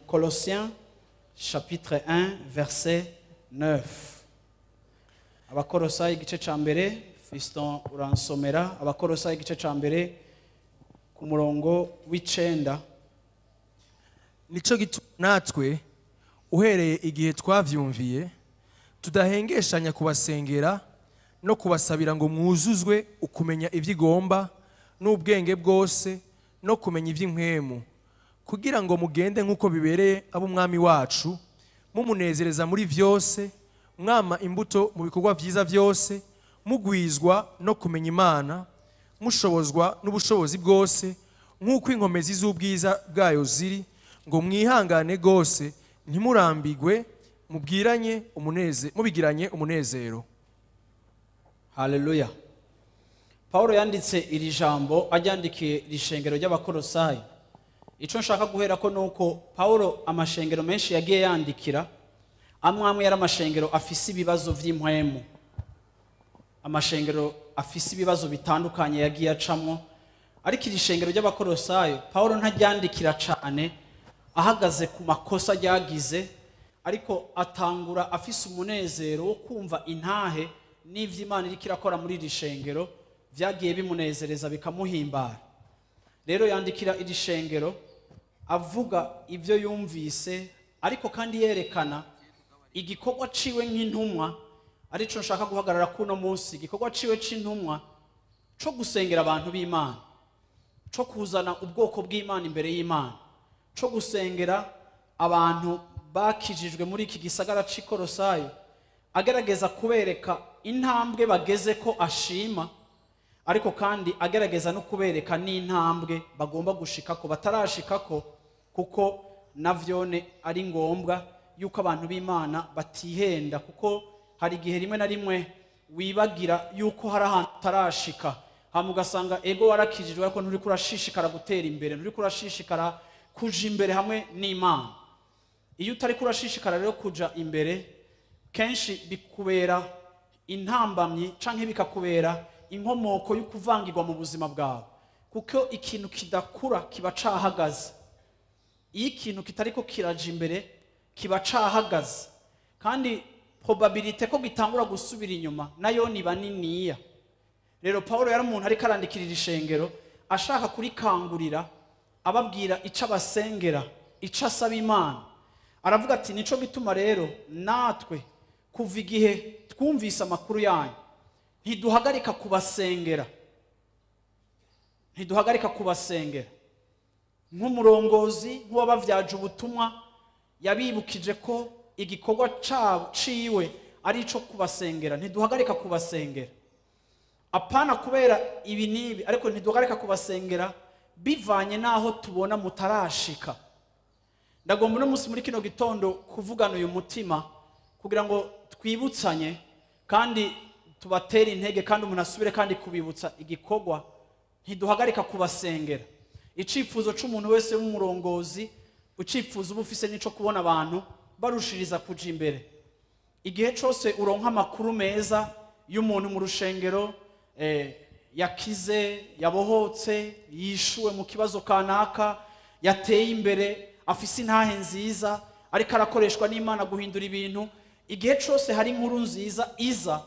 Colossiens chapitre 1 verset 9. Abakolosayi igice ca mbere, Fiston uransomera. Abakolosayi igice ca mbere ku murongo w'icenda. Nico gituma natwe uhereye igihe twavyumviye tudahengeshanya kubasengera no kubasabira ngo mwuzuzwe ukumenya ivy'igomba n'ubwenge bwose no kumenya ivy'impwemu, kugira ngo mugende nk'uko bibereye ab'umwami wacu, mumunezereza muri vyose, mwama imbuto mu bikorwa vyiza vyose, mugwizwa no kumenya Imana, mushobozwa n'ubushobozi bwose nk'uko inkomezi z'ubwiza bwayo ziri, ngo mwihangane gose, ntimurambigwe, mubwiranye umuneze, mubigiranye umunezero. Haleluya. Paulo yanditse iri jambo ajyandikiye iri shengero ry'Abakolosayi. Ico nshaka guhera ko nuko Paulo amashengero menshi yagiye yandikira, amwe amwe yari amashengero afise ibibazo vy'impwemu, amashengero afise ibibazo bitandukanye yagiye acamwo. Ariko iri shengero ry'Abakolosayo Paulo ntaryandikira cane ahagaze ku makosa ryagize, ariko atangura afise umunezero wo kumva intahe n'ivy'Imana iriko irakora muri iri shengero, vyagiye bimunezereza bikamuhimbara. Rero yandikira iri shengero avuga ivyo yumvise, ariko kandi yerekana igikorwa ciwe nk'intumwa, arico nshaka guhagarara kuno munsi, igikorwa ciwe c'intumwa co gusengera abantu b'Imana, co kuzana ubwoko bw'Imana imbere y'Imana, co gusengera abantu bakijijwe muri iki gisagara c'i Kolosayo, agerageza kubereka intambwe bageze ko ashima, ariko kandi agerageza no kubereka n'intambwe bagomba gushikako batarashikako, kuko navyone ari ngombwa yuko abantu b'Imana batihenda, kuko hari igihe rimwe na rimwe wibagira yuko hari ahantu utarashika, hama ugasanga ego warakijijwe ariko nturiko urashishikara gutera imbere, nturiko urashishikara kuja imbere hamwe n'Imana. Iyo utariko urashishikara rero kuja imbere, kenshi bikubera intambamyi canke bikakubera inkomoko y'ukuvangirwa mu buzima bwawe, kuko ikintu kidakura kiba cahagaze. Iyo ikintu kitariko kiraja imbere kiba cahagaze, kandi probabilite ko gitangura gusubira inyuma nayo niba niniya. Rero Paulo yari umuntu ariko arandikira iri shengero ashaka kurikangurira, ababwira ico abasengera, ico asaba Imana. Aravuga ati nico gituma rero natwe kuva igihe twumvise amakuru yanyu ntiduhagarika kubasengera, ntiduhagarika kubasengera. Nk'umurongozi nk'uwabavyaje ubutumwa, yabibukije ko igikorwa cabo ciwe ari ico kubasengera. Ntiduhagarika kubasengera, apana kubera ibi n'ibi, ariko ntiduhagarika kubasengera bivanye n'aho tubona mutarashika. Ndagomba uno munsi muri kino gitondo kuvugana uyu mutima kugira ngo twibutsanye kandi tubatere intege, kandi umuntu asubire kandi kubibutsa igikorwa. Ntiduhagarika kubasengera. Icifuzo c'umuntu wese w'umurongozi, ucifuzo uba ufise nico kubona abantu barushiriza kuja imbere. Igihe cose uronka amakuru meza y'umuntu mu rushengero, yakize, yabohotse, yishuwe mu kibazo kanaka, yateye imbere, afise intahe nziza, ariko arakoreshwa n'Imana guhindura ibintu. Igihe cose hari inkuru nziza iza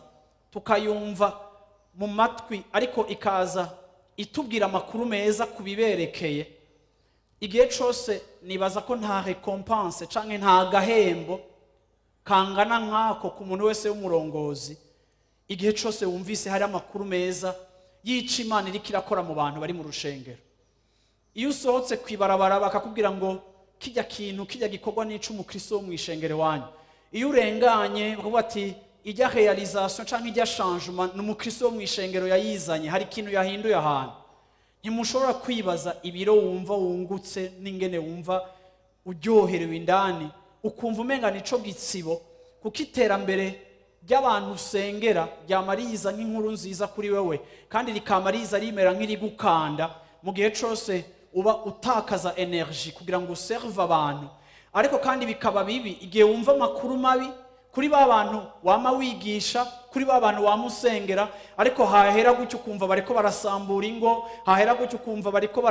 tukayumva mu matwi, ariko ikaza itubwira amakuru meza kubiberekeye, igihe cose nibaza ko nta recompense canke nta gahembo kangana nkako ku muntu wese w'umurongozi. Igihe cose wumvise hari amakuru meza yica Imana iriko irakora mu bantu bari mu rushengero, iyo usohotse kwibarabara bakakubwira ngo kijya kintu kijya gikorwa n'ico umukristo wo mwishengero wanyu, iyo urenganye bakavuga ati ijya realisation canke ijya changement ni umukristo wo mwishengero yayizanye, hari ikintu yahinduye ahantu. Ntimushobora kwibaza ibiro wumva wungutse n'ingene wumva uryoherewe indani, ukumva umenga nico gitsibo, kuko iterambere ry'abantu usengera ryamariza nk'inkuru nziza kuri wewe, kandi rikamariza rimera nk'irigukanda mu gihe cose uba utakaza energy kugira ngo userve abantu. Ariko kandi bikaba bibi igihe wumva amakuru mabi kuri ba bantu wama wigisha, kuri ba bantu wamusengera, ariko hahera gutyo ukumva bariko barasambura ingo, hahera gutyo ukumva bariko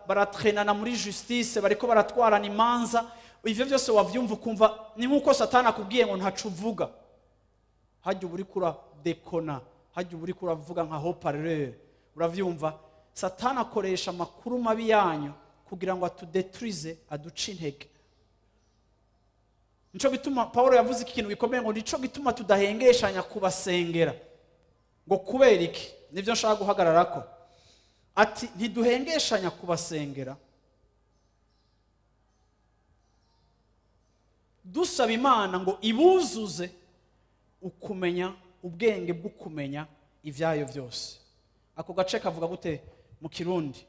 baratrenana muri justice, bariko baratwarana imanza. Ivyo byose wavyumva ukumva ni nkuko Satani akubwiye ngo ntacu uvuga. Hajya uri kura dekona, hajya uri kuravuga nka haut-parleur. Uravyumva? Satani akoresha amakuru mabi yanyu kugira ngo atudetruize, aduce intege. Nico gituma Paulo yavuze iki kintu gikomeye ngo nico gituma tudahengeshanya kubasengera. Ngo kubera iki? Nivyo nshaka guhagararako. Ati ntiduhengeshanya kubasengera, dusaba Imana ngo ibuzuze ukumenya ubwenge bwo kumenya ivyayo vyose. Ako gace kavuga gute mu Kirundi?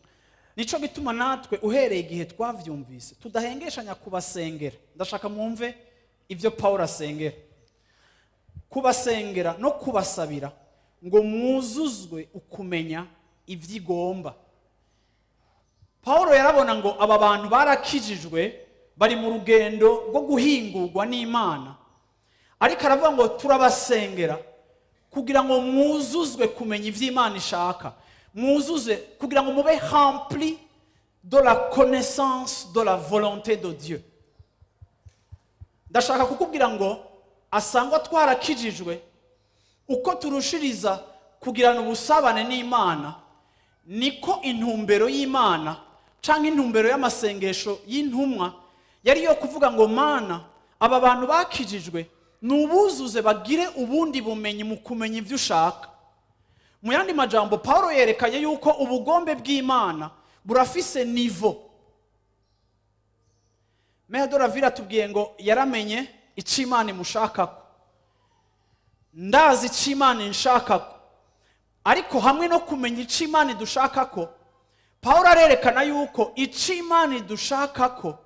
Nico gituma natwe uhereye igihe twavyumvise tudahengeshanya kubasengera. Ndashaka mwumve ivyo Paulo asengera. Kubasengera no kubasabira ngo mwuzuzwe ukumenya ivyigomba. Paulo yarabona ngo aba bantu barakijijwe, bari mu rugendo rwo guhingurwa n'Imana, ariko aravuga ngo turabasengera kugira ngo mwuzuzwe kumenya ivy'Imana ishaka, mwuzuze kugira ngo mube rempli de la connaissance de la volonté de Dieu. Ndashaka kukubwira ngo asangwa twarakijijwe, uko turushiriza kugirana ubusabane n'Imana, niko intumbero y'Imana canke intumbero y'amasengesho y'intumwa yari yo kuvuga ngo Mana, aba bantu bakijijwe nubuzuze bagire ubundi bumenyi mu kumenya ivyo ushaka. Mu yandi majambo Paulo yerekanye yuko ubugombe bw'Imana burafise niveau. Meya Ravira tubwiye ngo yaramenye ico Imana imushakako. Ndazi ico Imana inshakako, ariko hamwe no kumenya ico Imana idushakako, Paulo arerekana yuko ico Imana idushakako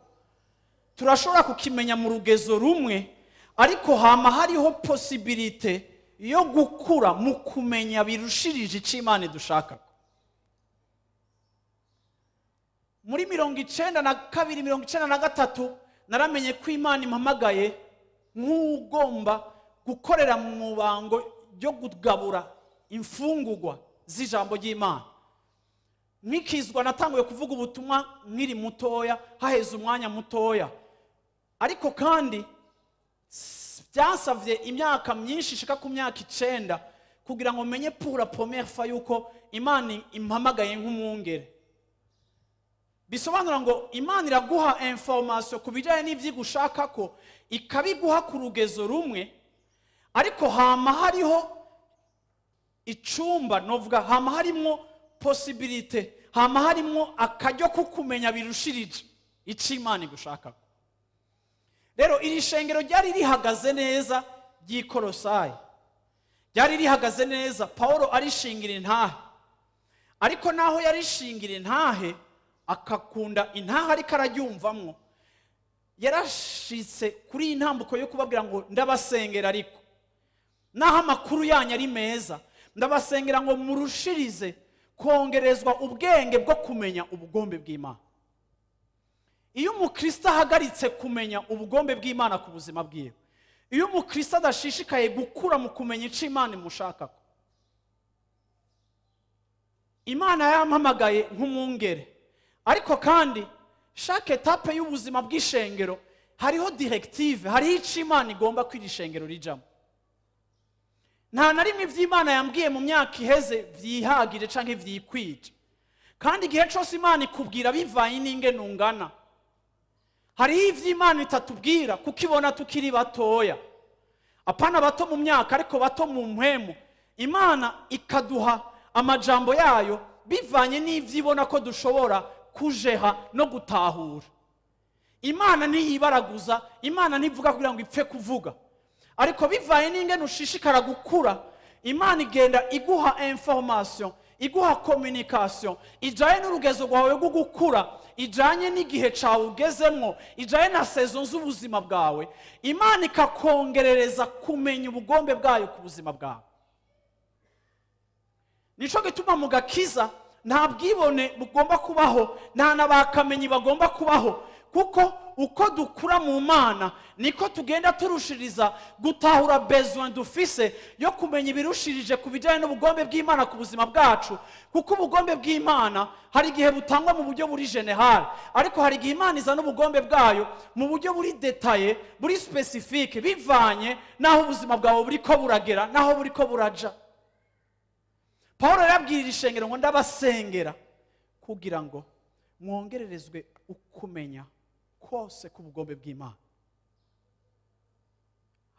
turashobora kukimenya mu rugezo rumwe, ariko hama hariho possibilité yo gukura mu kumenya birushirije ico Imana idushakako. Muri 92 93 naramenye ko Imana impamagaye nk'ugomba gukorera mu bango ryo kugabura imfungurwa z'ijambo ry'Imana. Nkikizwa natanguye kuvuga ubutumwa nkiri mutoya, haheze umwanya mutoya, ariko kandi byansavye imyaka myinshi ishika ku myaka 9 kugira ngo menye pour la première fois yuko Imana impamagaye nk'umwungere. Bisobanura ngo Imana iraguha information ku bijanye n'ivyigushaka ko, ikabiguha ku rugezo rumwe, ariko hama hariho icumba, novuga hama harimwo possibilité, hama harimwo akaryo kukumenya birushirije ico Imana igushaka. Rero iri shengero ryari rihagaze neza ry'Ikolosayi, ryari rihagaze neza, Paulo arishingira intahe. Ariko naho yarishingira intahe akakunda intahe ariko araryumvamwo, yarashitse kuri iyi ntambuko yo kubabwira ngo ndabasengera, ariko naho amakuru yanyu ari meza, ndabasengera ngo murushirize kongerezwa ubwenge bwo kumenya ubugombe bw'Imana. Iyo umukristo ahagaritse kumenya ubugombe bw'Imana ku buzima bwiwe, iyo umukristo adashishikaye gukura mu kumenya ico Imana imushakako, Imana yampamagaye nk'umwungere, ariko kandi chaque étape y'ubuzima bw'ishengero hariho directive, hariho ico Imana igomba ko iri shengero rijamo. Nta na rimwe ivy'Imana yambwiye mu myaka iheze vyihagire canke vyikwije. Kandi igihe cose Imana ikubwira bivanye n'ingene ungana. Hariho ivy'Imana itatubwira kuko ibona tukiri batoya, apana bato mu myaka ariko bato mu mpwemu. Imana ikaduha amajambo yayo bivanye n'ivyibona ko dushobora kujeha no gutahura. Imana ntiyibaraguza, Imana ntivuga kugira ngo ipfe kuvuga, ariko bivanye n'ingene ushishikara gukura, Imana igenda iguha information Iguha communication ijanye n'urugezo rwawe rwo gukura, ijanye n'igihe cawe ugezemwo, ijanye na saison z'ubuzima bwawe. Imana ikakongerereza kumenya ubugombe bwayo ku buzima bwawe. Nico gituma mu gakiza nta bwibone bugomba kubaho, nta n'abakamenyi bagomba kubaho, kuko uko dukura mu Mana niko tugenda turushiriza gutahura besoin dufise yo kumenya ibirushirije ku bijyanye n'ubugombe bw'Imana ku buzima bwacu. Kuko ubugombe bw'Imana hari igihe butangwa mu buryo buri général, ariko hari igihe Imana izana ubugombe bwayo mu buryo buri détaillé, buri spécifique, bivanye n'aho ubuzima bwawe buriko buragera, n'aho buriko buraja. Paul yarabwirira ishengero ngo ndabasengera kugira ngo mwongererezwe ukumenya kose k'ubugombe bw'Imana.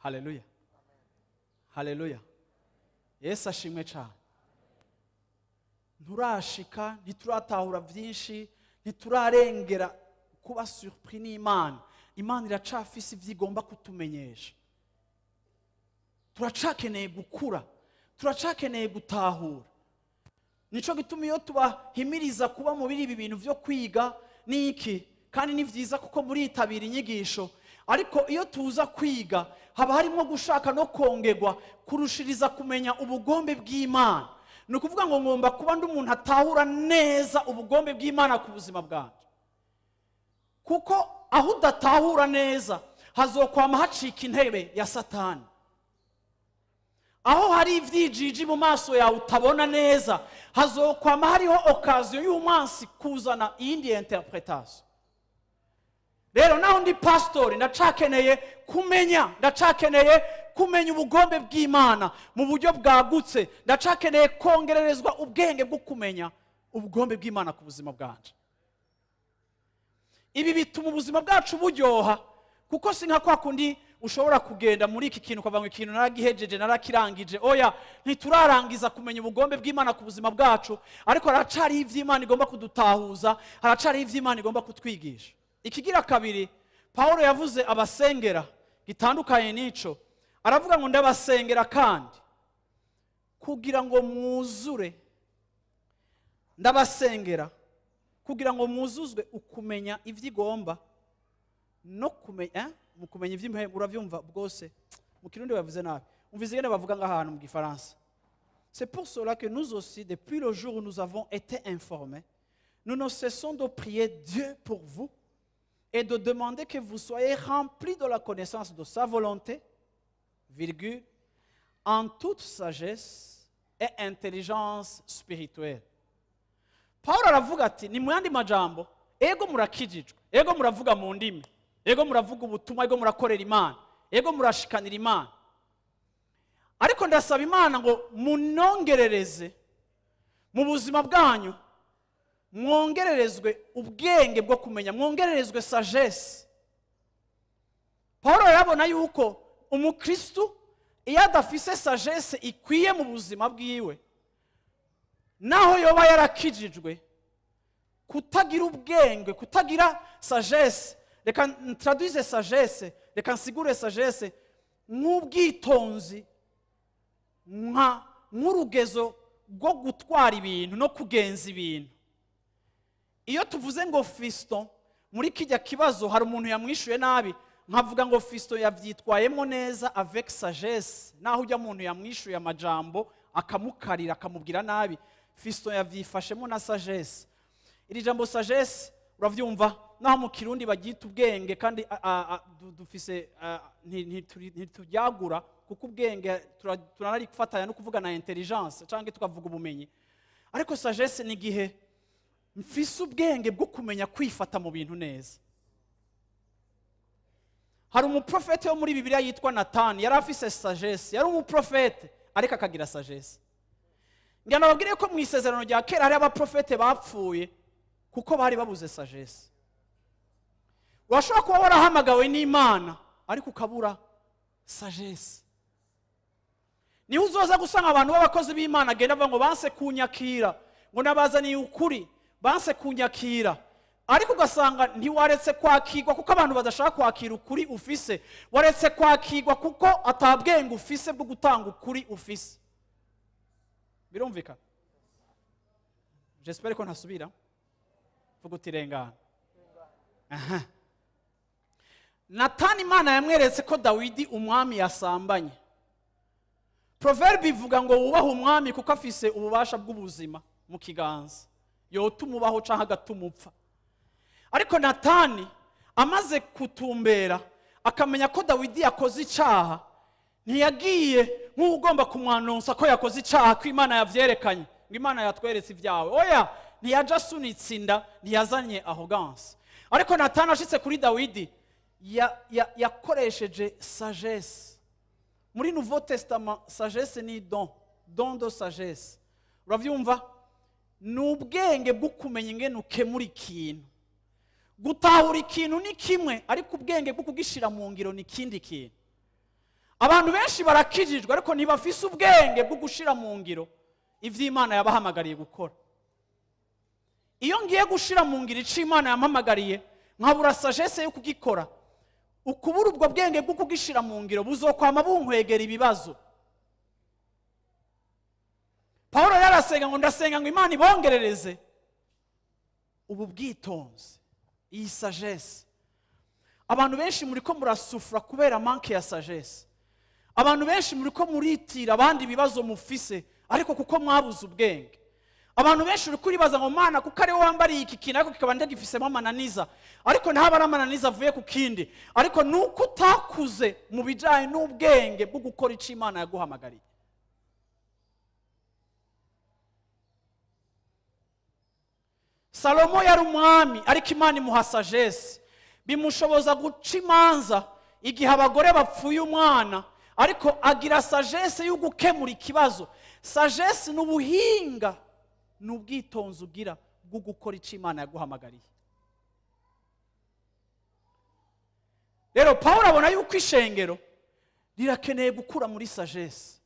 Haleluya, haleluya! Yesu ashimwe cyane. Nturashika, ntituratahura byinshi, ntiturarengera kuba surpris n'Imana. Imana iracafise ibyo igomba kutumenyesha. Turacakeneye gukura, turacakeneye gutahura. Nico gituma iyo tubahimiriza kuba muri ibi bintu byo kwiga niki, kandi ni vyiza kuko muritabira inyigisho, ariko iyo tuza kwiga haba harimo gushaka no kongerwa kurushiriza kumenya ubugombe bw'Imana. Ni ukuvuga ngo ngomba kuba ndi umuntu atahura neza ubugombe bw'Imana ku buzima bwanjye, kuko aho udatahura neza hazokwama hacika intebe ya Satani. Aho hari ivyijiji mu maso yawe utabona neza, hazokwama hariho occasion y'umwansi kuzana iyindi interprétation. Rero naho ndi pastori, ndacakeneye kumenya ubugombe bw'Imana mu buryo bwagutse. Ndacakeneye kongererezwa ubwenge bwo kumenya ubugombe bw'Imana ku buzima bwanje. Ibi bituma ubuzima bwacu buryoha, kuko si nka kwa kundi ushobora kugenda muri iki kintu ukavuga ngo ikintu naragihejeje, narakirangije. Oya, ntiturarangiza kumenya ubugombe bw'Imana ku buzima bwacu, ariko haracariho ivy'Imana igomba kudutahuza, haracariho ivy'Imana igomba kutwigisha. Ikigira kabiri Paulo yavuze abasengera gitandukanye n'ico, aravuga ngo ndabasengera kandi kugira ngo mwuzure, ndabasengera kugira ngo mwuzuzwe ukumenya ivy'igomba no kumenya, mu kumenya ivy'impwemu. Uravyumva bwose mu Kirundi bavuze nabi, umvize ingene bavuga ngahantu mu Gifaransa: "C'est pour cela que nous aussi, depuis le jour où nous avons été informés, nous ne cessons de prier Dieu pour vous et de demander que vous soyez remplis de la connaissance de sa volonté, virgule, en toute sagesse et intelligence spirituelle." Paul aravuga ati, ni mu yandi majambo, ego murakijijwe, ego muravuga mu ndimi, ego muravuga ubutumwa, ego murakorera Imana, ego murashikanira Imana, ariko ndasaba Imana ngo munongerereze mu buzima bwanyu, mwongererezwe ubwenge bwo kumenya, mwongererezwe sagesse. Paul arabona yuko umukristu iyo adafise sagesse ikwiye mu buzima bwiwe, naho yoba yarakijijwe, kutagira ubwenge, kutagira sagesse, reka ntraduise sagesse, reka nsigure sagesse nk'ubwitonzi, nka nk'urugezo rwo gutwara ibintu no kugenza ibintu. Iyo tuvuze ngo Fiston muri kijya kibazo hari umuntu yamwishuye nabi, nkavuga ngo Fiston yabyitwayemo neza avec sagesse, naho ujya muntu yamwishuye amajambo akamukarira, akamubwira nabi, Fiston yabyifashemo na sagesse. Iri jambo sagesse, uravyumva, naho mu Kirundi bagita ubwenge, kandi dufise ntituryagura, kuko ubwenge turanarifatanya no kuvuga na intelligence cyangwa tukavuga ubumenyi, ariko sagesse ni igihe mfise ubwenge bwo kumenya kwifata mu bintu neza. Hari umuprofete wo muri Bibiliya yitwa Natani, yari afise sagesse. Yari umuprofete ariko akagira sagesse. Ngira nababwire ko mu Isezerano rya Kera hari abaprofete bapfuye kuko bari babuze sagesse. Urashobora kuba warahamagawe n'Imana ariko ukabura sagesse. Niho uzoza gusanga abantu b'abakozi b'Imana agenda avuga ngo banse kunyakira, ngo nabazaniye ukuri banse kunyakira, ariko ugasanga ntiwaretse kwakirwa kuko abantu badashaka kwakira ukuri ufise, waretse kwakirwa kuko atabwenge ufise bwo gutanga ukuri ufise. Birumvikana? J'espère ko ntasubira. Vuga uti rengana. Aha. Natani Imana yamweretse ko Dawidi umwami yasambanye. Proverbe ivuga ngo wubahe umwami kuko afise ububasha bw'ubuzima mu kiganza, yotuma ubaho canke agatuma upfa. Ariko Natani amaze kutumbera akamenya ko Dawidi yakoze icaha, ntiyagiye nk'ugomba kumwanonsa ko yakoze icaha, ko Imana yavyerekanye, ngo Imana yatweretse ibyawe. Oya, ntiyaja asunitse inda, ntiyazanye arrogance. Ariko Natani ashitse kuri Dawidi yakoresheje sagesse. Muri Nouveau Testament, sagesse ni don, don de sagesse. Uravyumva? Ni ubwenge bwo kumenya ingene ukemura ikintu. Gutahura ikintu ni kimwe, ariko ubwenge bwo kugishira mu ngiro ni ikindi kintu. Abantu benshi barakijijwe ariko ntibafise ubwenge bwo gushira mu ngiro ivy'Imana yabahamagariye gukora. Iyo ngiye gushira mu ngiro ico Imana yampamagariye, nkabura sagesse yo kugikora, ukubura ubwo bwenge bwo kugishira mu ngiro buzokwama bunkwegera ibibazo. Paulo yarasenga ngo ndasenga ngo Imana ibongerereze ubu bwitonzi, iyi sagesse. Abantu benshi muriko murasufra kubera manque ya sagesse. Abantu benshi muriko muritira abandi ibibazo mufise ariko kuko mwabuze ubwenge. Abantu benshi uri kuribaza ngo Mana kuko ari wowe wambariye iki kintu ariko kikaba ndagifisemo amananiza, ariko ntaba ari amananiza avuye ku kindi, ariko nuko utakuze mu bijanye n'ubwenge bwo gukora ico Imana yaguhamagariye. Salomo yari umwami ariko Imana imuha sagesse, bimushoboza guca imanza igihe abagore bapfuye umwana, ariko agira sagesse yo gukemura ikibazo. Sagesse ni ubuhinga, ni ubwitonzi ugira bwo gukora ico Imana yaguhamagariye. Rero Paulo abona yuko ishengero rirakeneye gukura muri sagesse.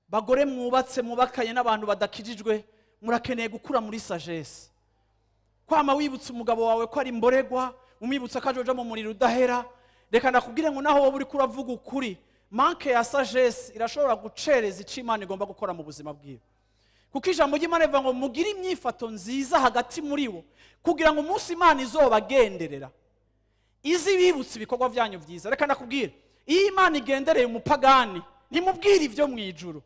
Bagore mwubatse mubakaye n'abantu badakijijwe, murakeneye gukura muri sagesse. Kwama wibutsa umugabo wawe ko ari imboregwa, umwibutsa ko ajoja mu muriro udahera. Reka ndakubwire ngo naho wowe uriko uravuga ukuri, manque ya sagesse irashobora gucereza ico Imana igomba gukora mu buzima bwiwe. Kuko ijambo ry'Imana rivuga ngo mugire imyifato nziza hagati muri bo, kugira ngo umunsi Imana izobagenderera izi bibutse ibikorwa byanyu byiza. Reka ndakubwire, iyo Imana igendereye umupagani ntimubwire ivyo mu ijuru.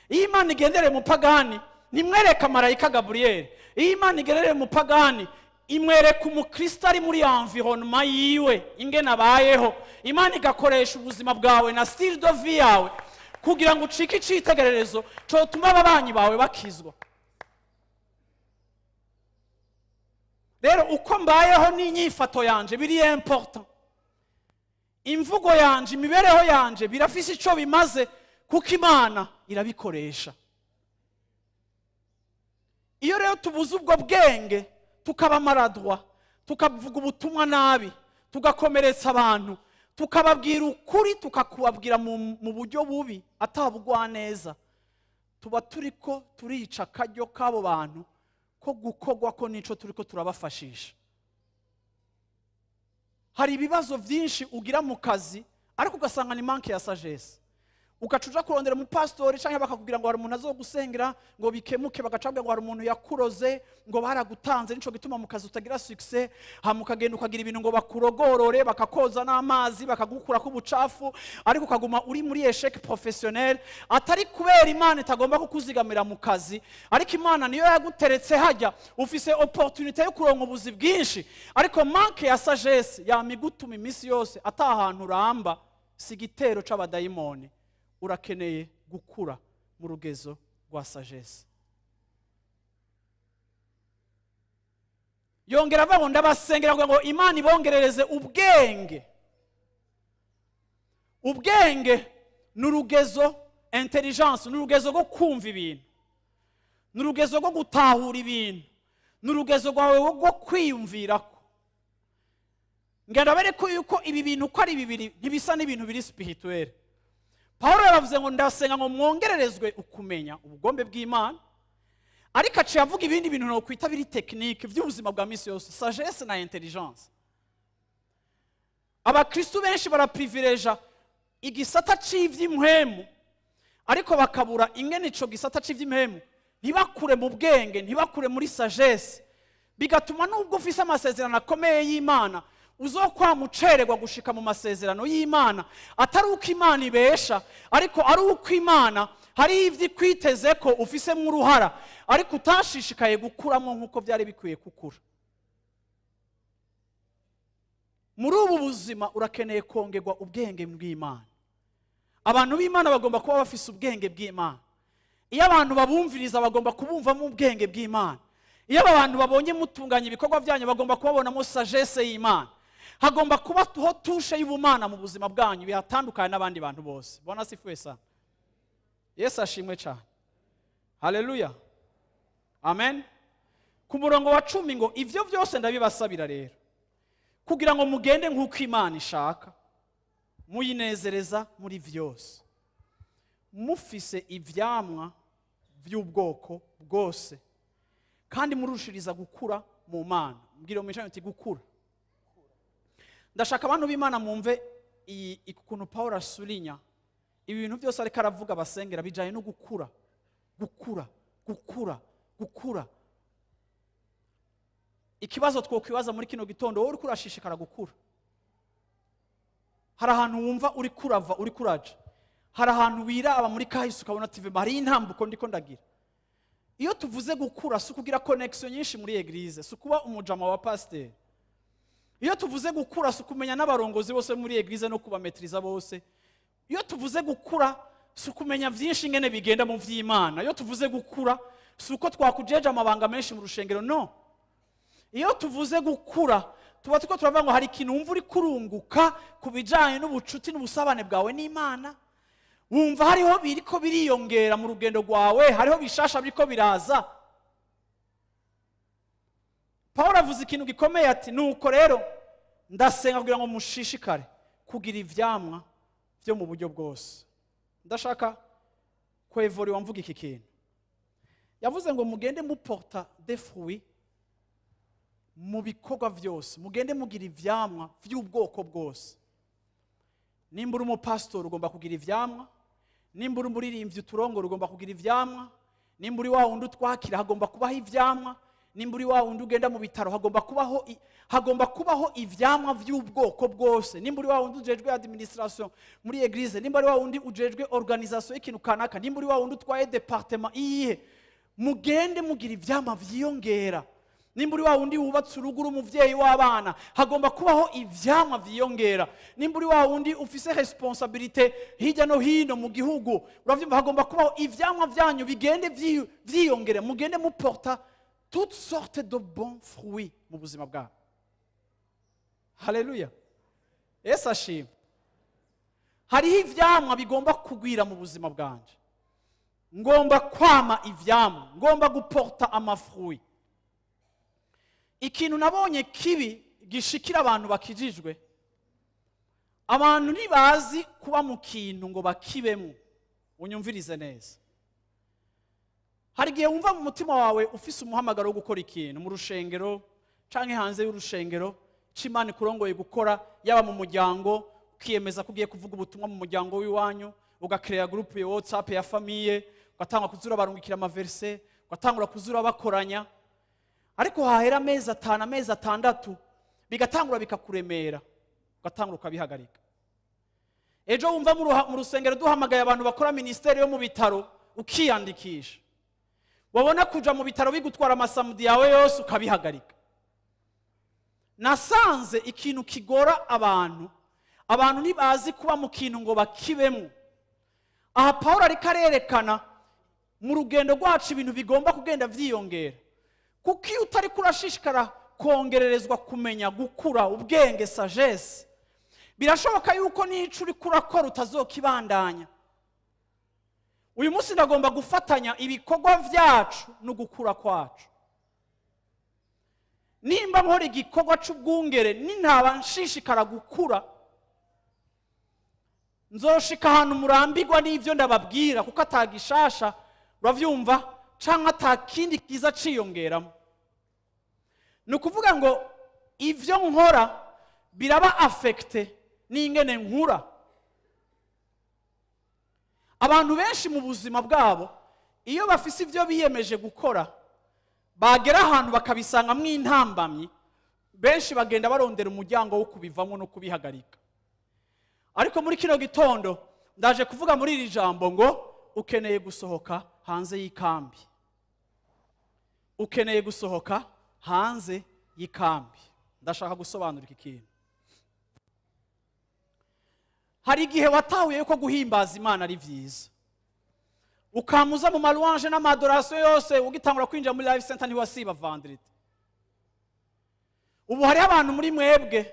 Iyo Imana igendereye umupagani ntimwereka marayika Gabriel. Iyo Imana igendereye umupagani imwereka umukristo ari muri environnement yiwe ingene abayeho. Imana igakoresha ubuzima bwawe na style de vie yawe kugira ngo ucike icitegererezo cotuma ababanyi bawe bakizwa. Rero uko mbayeho n'inyifato yanje biri important, imvugo yanje, imibereho yanje birafise ico bimaze kuko Imana irabikoresha. Iyo rero tubuze ubwo bwenge tukaba maradwa, tukavuga ubutumwa nabi, tugakomeretsa abantu, tukababwira ukuri, tukakubabwira mu buryo bubi atabugwa neza, tuba turiko turica akaryo k'abo bantu ko gukogwa ko nico turiko turabafashisha. Hari ibibazo vyinshi ugira mu kazi ariko ugasanga ni manque ya sagesse. Ugaca uja kurondera umupastori canke bakakubwira ngo hari umuntu azogusengera ngo bikemuke, bagaca bakubwira ngo hari umuntu yakuroze ngo baragutanze nico gituma mu kazi utagira succès, hama ukagenda ukagira ibintu ngo bakurogorore, bakakoza n'amazi, bakagukurako ubucafu, ariko ukaguma uri muri échec professionnel. Atari kubera Imana itagomba kukuzigamira mu kazi, ariko Imana niyo yaguteretse hajya, ufise opportunité yo kuronka ubuzi bwinshi, ariko manque ya sagesse yamigutuma imisi yose ata hantu uramba. Si igitero c'abadayimoni, urakeneye gukura mu rugezo rwa sagesse. Yongera avuga ngo ndabasengera ngo Imana ibongerereze ubwenge. Ubwenge ni urugezo, intelligence ni urugezo rwo kumva ibintu, ni urugezo rwo gutahura ibintu, ni urugezo rwawe rwo kwiyumvirako. Ngenda bereko yuko ibi bintu uko ari bibiri ntibisa n'ibintu biri spirituel. Paulo yaravuze ngo ndasenga ngo mwongererezwe ukumenya ubugombe bw'Imana, ariko aciye avuga ibindi bintu no kwita biri technique by'ubuzima bwa misi yose, sagesse na intelligence. Abakristo benshi baraprivileja igisata c'ivy'impwemu, ariko bakabura ingene ico gisata c'ivy'impwemu Ntibakure mu bwenge, ntibakure muri sagesse. Bigatuma nubwo ufise amasezerano akomeye y'Imana, uzokwamucererwa gushika mu masezerano y'Imana, atari uko Imana ibesha, ariko ari uko Imana hari ivyo ikwiteze ko ufisemwo uruhara, ariko utashishikaye gukuramo nk'uko byari bikwiye gukura. Muri ubu buzima urakeneye kongerwa ubwenge bw'Imana. Abantu b'Imana bagomba kuba bafise ubwenge bw'Imana. Iyo abantu babumviriza bagomba kubumvamo ubwenge bw'Imana. Iyo abantu babonye mutunganya ibikorwa byanyu bagomba kubabonamo sagesse y'Imana. Hagomba kubaho touche y'ubumana mu buzima bwanyu bihatandukanye n'abandi bantu bose. Bwana asifiwe sana. Yesu ashimwe cyane. Haleluya. Amen. Ku murongo wa 10 ngo ivyo byose ndabibasabira rero, kugira ngo mugende nk'uko Imana ishaka, muyinezereza muri vyose, mufise ivyamwa by'ubwoko bwose, kandi murushiriza gukura mu Mana. Mbwira mu ati gukura. Ndashaka abantu b'Imana mumve ukuntu Paul asulinya ibi bintu byose ariko aravuga basengera bijanye no gukura, gukura, gukura, gukura. Ikibazo twokwibaza muri kino gitondo, wowe uriko urashishikara gukura? Hari ahantu wumva uri kurava, uri kuraja. Hari ahantu wiraba muri kahise ukabona ati hari intambuko ndiko ndagira. Iyo tuvuze gukura si ukugira connection nyinshi muri eglise, si ukuba umujama wa pasteur. Iyo tuvuze gukura si ukumenya n'abarongozi bose muri eglise no kubametriza bose. Iyo tuvuze gukura si ukumenya vyinshi ingene bigenda mu vy'Imana. Iyo tuvuze gukura si uko twakujeje amabanga menshi mu rushengero, no. Iyo tuvuze gukura tuba tuko turavuga ngo hari ikintu wumva uri kurunguka ku bijanye n'ubucuti n'ubusabane bwawe n'Imana. Wumva hariho biriko biriyongera mu rugendo rwawe, hariho bishasha biriko biraza. Paul avuze ikintu gikomeye ati nuko rero ndasenga kugira ngo mushishikare kugira ivyamwa byo mu buryo bwose. Ndashaka kwevoriwa mvuga iki kintu. Yavuze ngo mugende muporta des fruits mu bikorwa vyose, mugende mugira ivyamwa vy'ubwoko bwose. Nimba uri umupastori ugomba kugira ivyamwa, nimba uri umuririmbyi uturongora ugomba kugira ivyamwa, nimba uri wa wundi utwakira hagomba kubaho ivyamwa, nimba uri wa wundi ugenda mu bitaro hagomba kubaho ivyamwa vy'ubwoko bwose, nimba uri wa wundi ujejwe administration muri eglise, nimba uri wa wundi ujejwe organisation y'ikintu kanaka, nimba uri wa wundi utwaye departement iyihe, mugende mugira ivyamwa vyiyongera. Nimba uri wa wundi wubatse urugo uri umuvyeyi w'abana, hagomba kubaho ivyamwa vyiyongera. Nimba uri wa wundi ufise responsabilité hirya no hino mu gihugu, uravyumva, hagomba kubaho ivyamwa vyanyu bigende vyiyongera, mugende muporta toutes sortes de bons fruits mu buzima bwawe. Haleluya. Yesu ashimwe. Hariho ivyamwa bigomba kugwira mu buzima bwanje. Ngomba kwama ivyamwa, ngomba guporta amafruits. Ikintu nabonye kibi gishikira abantu bakijijwe, abantu ntibazi kuba mu kintu ngo bakibemo. Unyumvirize neza. Hari igihe wumva mu mutima wawe ufise umuhamagaro wo gukora ikintu mu rushengero canke hanze y'urushengero, c'Imana ikurongoye gukora, yaba mu muryango, ukiyemeza ko ugiye kuvuga ubutumwa mu muryango w'iwanyu, ugakreya groupe ya WhatsApp ya famille, ugatangura kuzura barungikira amaverse, ugatangura kuzura bakoranya. Ariko hahera amezi 5, amezi 6, bigatangura bikakuremera, ugatangura ukabihagarika. Ejo wumva mu rusengero duhamagaye abantu bakora ministeri yo mu bitaro, ukiyandikisha. Wabona kuja mu bitaro bigutwara amasamudi yawe yose, ukabihagarika. Nasanze ikintu kigora abantu, abantu ntibazi kuba mu kintu ngo bakibemo. Aha Paul ariko arerekana mu rugendo rwacu ibintu bigomba kugenda vyiyongera. Kuko iyo utari kurashishikara kongererezwa kumenya, gukura ubwenge, sagesse, birashoboka yuko n'ico uri kurakora utazokibandanya. Uyu munsi ndagomba gufatanya ibikorwa vyacu no gukura kwacu. Nimba nkora igikorwa c'ubwungere nintaba nshishikara gukura, nzoshika ahantu murambirwa n'ivyo ndababwira, kuko atagishasha, uravyumva, canke atakindi kiza ciyongeramo. Ni ukuvuga ngo ivyo nkora biraba affecté n'ingene nkura. Abantu benshi mu buzima bwabo Iyo bafise ivyo biyemeje gukora, bagera ahantu bakabisangamwo intambamyi, benshi bagenda barondera umuryango wo kubivamo no kubihagarika. Ariko muri kino gitondo ndaje kuvuga muri iri jambo ngo ukeneye gusohoka hanze y'ikambi. Ukeneye gusohoka hanze y'ikambi. Ndashaka gusobanura iki kintu. Hari igihe watahuye ko guhimbaza Imana ari vyiza, ukamuza mu malouange n'amadoration yose, ugitangura kwinjira muri Life Center ntiwasiba vendredi. Ubu hari abantu muri mwebwe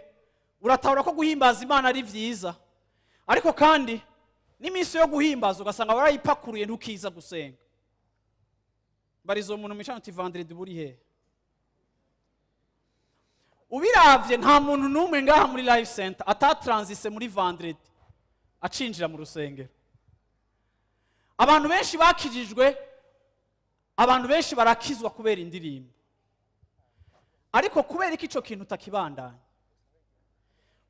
uratahura ko guhimbaza Imana ari vyiza, ariko kandi n'iminsi yo guhimbaza ugasanga warayipakuruye ntukiza gusenga. Barizo umuntu mwicana uti vendredi buri he? Ubiravye nta muntu n'umwe ngaha muri Life Center atatransise muri vendredi acinjira mu rusengero. Abantu benshi bakijijwe, abantu benshi barakizwa kubera indirimbo. Ariko kubera iki ico kintu utakibandanya?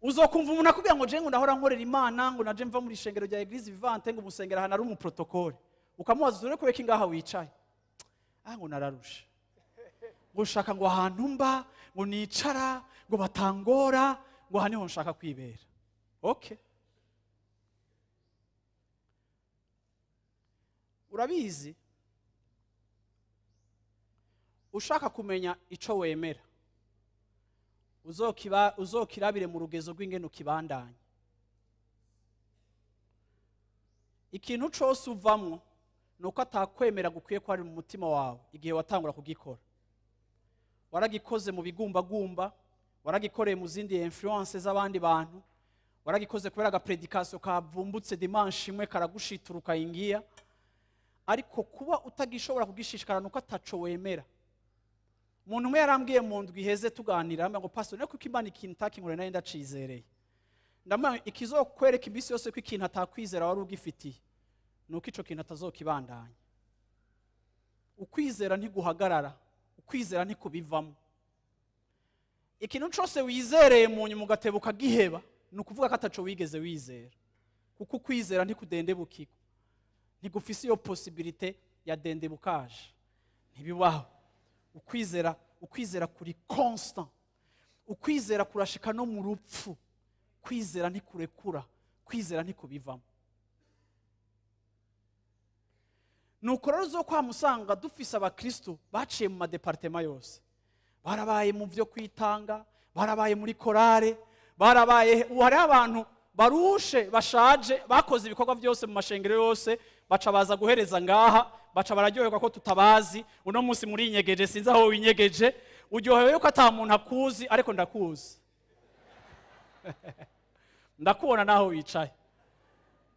Uzokumva umuntu akubwira ngo je ngo ndahora nkorera Imana, ngo naje mva muri ishengero rya Eglise Vivante, ngo umusengera ahantu ari umuprotocole. Ukamubaza ure kubera iki ngaha wicaye? Ah, ngo nararushe, ngo nshaka ngo ahantu mba, ngo nicara, ngo batangora, ngo aha niho nshaka kwibera. Okay. Urabizi, ushaka kumenya ico wemera, uzokirabire mu rugezo rw'ingene ukibandanya. Ikintu cose uvamwo nuko atakwemera gukwiye ko ari mu mutima wawe igihe watangura kugikora. Waragikoze mu bigumbagumba, waragikoreye mu zindi influence z'abandi bantu, waragikoze kubera agapredication kavumbutse dimanche imwe karagushituruka ingiya. Ariko kuba utagishobora kugishishikara nuko ataco wemera. Umuntu umwe yarambwiye mu ndwi iheze tuganira, ngo pastor, niko Imana ikintu takinkore naye ndacizereye. Ndamubwira ikizokwereka iminsi yose ko ikintu atakwizera wari ugifitiye, nuko ico kintu atazokibandanya. Ukwizera ntiguhagarara, ukwizera ntikubivamo. Ikintu cose wizereye mu nyuma ugatebuka giheba, ni ukuvuga ko ataco wigeze wizera. Kuko ukwizera ntikudendebukirwa, ntigufise iyo possibilité ya dendebukaje, ntibibaho. Ukwizera kuri constant, ukwizera kurashika no mu rupfu. Kwizera ntikurekura, kwizera ntikubivamo. Nuko rero zo kwa musanga dufise abakristo baciye mu madepartema yose, barabaye mu byo kwitanga, barabaye muri korale, barabaye. Ubu hariho abantu barushe bashaje bakoze ibikorwa byose mu mashengero yose, baca baza guhereza ngaha, baca bararyoherwa ko tutabazi. Uno munsi muri inyegeje, sinzi aho winyegeje, uryohewe yuko ata muntu akuzi, ariko ndakuzi, ndakubona naho wicaye.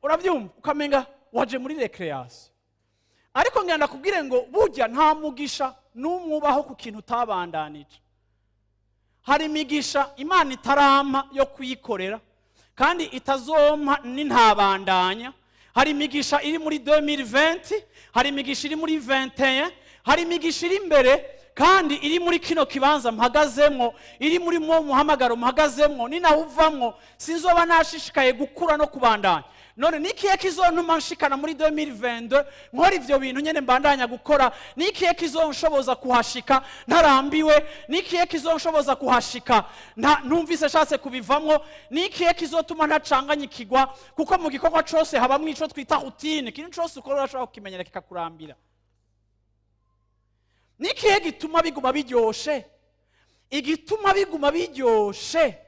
Urabyumva ukamenga waje muri recreation. Ariko ngenda kubwire ngo burya nta mugisha n'umwubaho ku kintu utabandanije. Hari imigisha Imana itarampa yo kuyikorera, kandi itazompa n'intabandanya. Hari imigisha iri muri 2020, hari imigisha iri muri 21, hari imigisha iri imbere, kandi iri muri kino kibanza mpagazemwo, iri muri mwo muhamagaro mpagazemwo, ninawuvamwo sinzoba nashishikaye gukura no kubandanya. None nikiye kizontuma nshikana muri 2022 nkora ivyo bintu nyene mbandanya gukora? Nikiye kizonshoboza kuhashika ntarambiwe? Nikiye kizonshoboza kuhashika ntumvise shatse kubivamwo? Nikiye kizotuma ntacanganyikirwa? Kuko mu gikorwa cose habamwo ico twita routine, ikintu cose ukora urashobora kukimenyera kikakurambira. Nikiye gituma biguma biryoshe? Igituma biguma biryoshe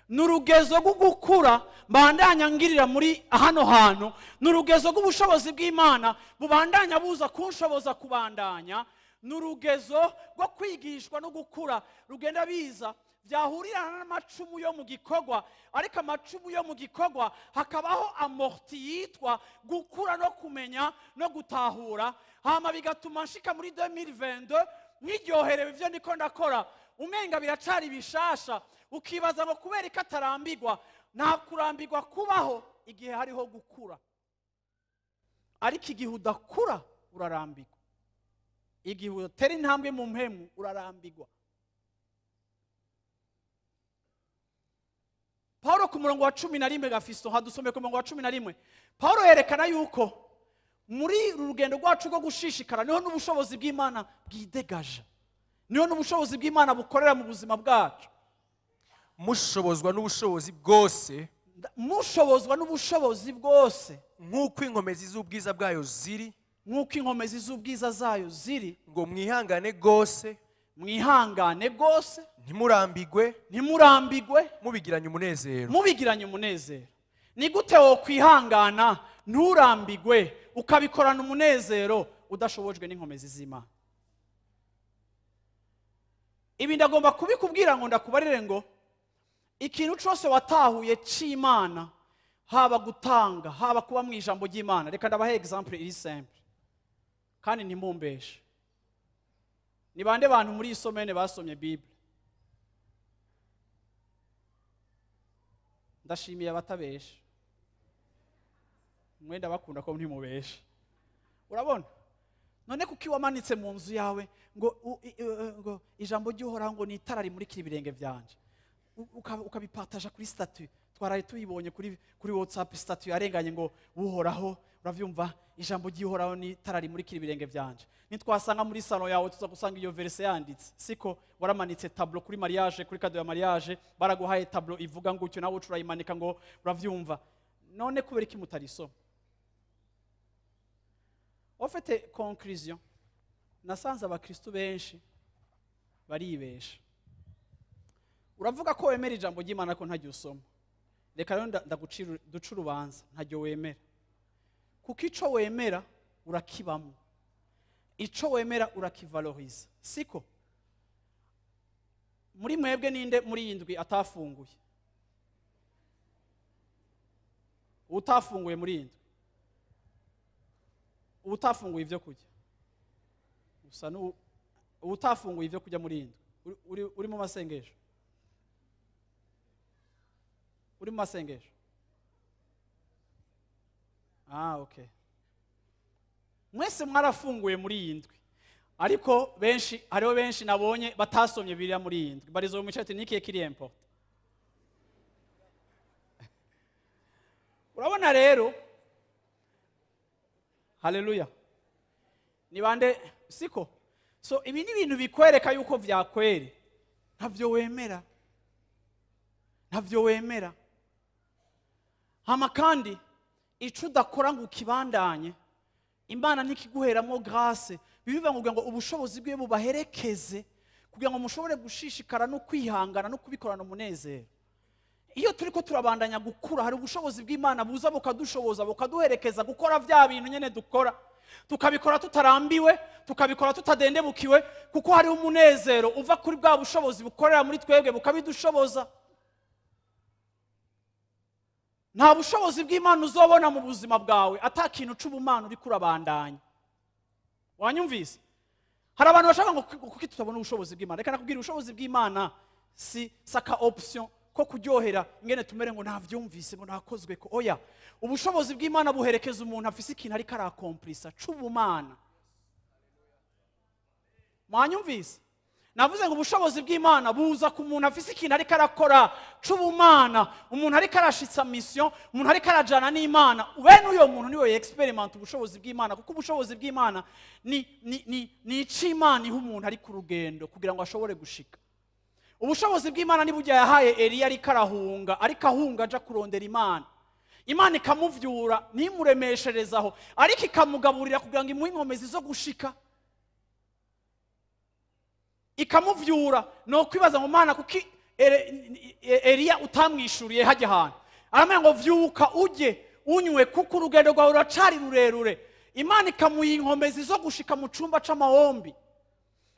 nurugezo rwo gukura mbandanya ngirira muri hano hantu, nurugezo rw'ubushobozi bw'Imana bubandanya buza kunshoboza kubandanya, nurugezo rwo kwigishwa no gukura rugenda biza byahurirana n'amacumu yo mu gikorwa. Ariko amacumu yo mu gikorwa hakabaho amorti yitwa gukura no kumenya no gutahura, hama bigatuma nshika muri 2022 nkiryoherewe ivyo ndiko ndakora, umenga biracari bishasha. Ukibaza ngo kubera ko atarambirwa. Nta kurambirwa kubaho igihe hariho gukura, ariko igihe udakura urarambirwa, igihe utera intambwe mu mpemu urarambirwa. Paulo ku murongo wa 11 Gafisto, hadusomeye ku murongo wa 11, Paulo yerekana yuko Muri uru rugendo rwacu rwo gushishikara niho n'ubushobozi bw'Imana bwidegaje, niho n'ubushobozi bw'Imana bukorera mu buzima bwacu. Mushobozwa n'ubushobozi bwose, mushobozwa n'ubushobozi bwose, nk'uko inkomezi z'ubwiza bwayo ziri, nk'uko inkomezi z'ubwiza zayo ziri, ngo mwihangane gose, mwihangane gose, ntimurambigwe, ntimurambigwe, mubigiranye umunezero, mubigiranye umunezero. Ni gute wo kwihangana nturambigwe ukabikorana umunezero udashobojwe n'inkomezi z'Imana? Ibi ndagomba kubikubwira ngo ndakubarire ngo ikintu cyose watahuye c'Imana, haba gutanga, haba kuba mu ijambo ry'Imana. Reka ndabahe example iri simple kandi ntimumbeshe. Ni bande bantu muri isomene basomye Bible? Ndashimiye abatabesha, mwenda bakunda ko ntimubesha. Urabona none kuki wamanitse mu nzu yawe ngo ngo ijambo ry'Uhoraho ngo ni itara rimurikira ibirenge byanje, ukabipataja kuri statut? Twaraye tuyibonye kuri WhatsApp statut yarenganye ngo Uhoraho, uravyumva, ijambo ry'Uhoraho ni itara rimurikira ibirenge byanje. Nitwasanga muri salon yawe tuza gusanga iyo verse yanditse, siko? Waramanitse tableau kuri mariage, kuri cadeau ya mariage baraguhaye tableau ivuga ngo ucyo nawe urayimanika ngo uravyumva. None kubera iki mutarisoma? En fait, conclusion, nasanze abakristo benshi baribesha. Uravuga ko wemera ijambo ry'Imana ko ntajya usoma. Reka rero ndagucira duca urubanza, ntajya wemera. Kuko ico wemera urakibamo, ico wemera urakivaloriza, siko? Muri mwebwe ninde muri iyi ndwi atafunguye? Utafunguye muri iyi ndwi, utafunguye ivyo kurya, usa utafunguye ivyo kurya muri iyi ndwi, uri mu masengesho, uri mu masengesho. Ah, okay. Mwese mwarafunguye muri iyi ndwi, ariko benshi, hariho benshi nabonye batasomye Bibiliya muri iyi ndwi. Barizo mu chat nikiye kiri important. Urabona rero, haleluya, ni bande, siko? So ibi ni ibintu bikwereka yuko vyakweri ntavyo wemera, ntavyo wemera. Hama kandi ico udakora ngo ukibandanye, Imana ntikiguheramo grâce. Bibiva ngo ubushobozi bwiwe bubaherekeze kugira ngo mushobore gushishikara no kwihangana no kubikorana umunezero. Iyo turiko turabandanya gukura, hari ubushobozi bw'Imana buza bukadushoboza, bukaduherekeza gukora vya bintu nyene dukora, tukabikora tutarambiwe, tukabikora tutadendebukiwe, kuko hari umunezero uva kuri bwa bushobozi bukorera muri twebwe bukabidushoboza. Nta bushobozi bw'Imana uzobona mu buzima bwawe ata kintu c'ubumana uri kurabandanya. Wanyumvise? Hari abantu bashaka ngo kuki tutabona ubushobozi bw'Imana. Reka nakubwira, ubushobozi bw'Imana si saka option ko kuryohera ingene tumere ngo ntavyumvise ngo nakozwe ko. Oya, ubushobozi bw'Imana buherekeza umuntu afise ikintu ariko arakomplisa c'ubumana. Mwanyumvise? Navuze ngo ubushobozi bw'Imana buza ku muntu afise ikintu ariko arakora c'ubumana, umuntu ariko arashitsa mission, umuntu ariko arajana n'Imana. Bene uyo muntu niwe experiment ubushobozi bw'Imana, kuko ubushobozi bw'Imana ni ni ni ni ic'Imana iha umuntu ari ku rugendo kugira ngo ashobore gushika. Ubushobozi bw'Imana ni burya yahaye Eliya ariko arahunga, ariko ahunga aja kurondera Imana. Imana ikamuvyura, ntimuremesherezaho, ariko ikamugaburira kugira ngo imuhe inkomezi zo gushika. Ikamuvyura no kwibaza ngo Mana kuki Eliya utamwishuriye hajya hantu. Aramenya ngo vyuka uje unywe kuko urugendo rwawe ruracari rurerure. Imana ikamuha inkomezi zo gushika mu cumba c'amahombi.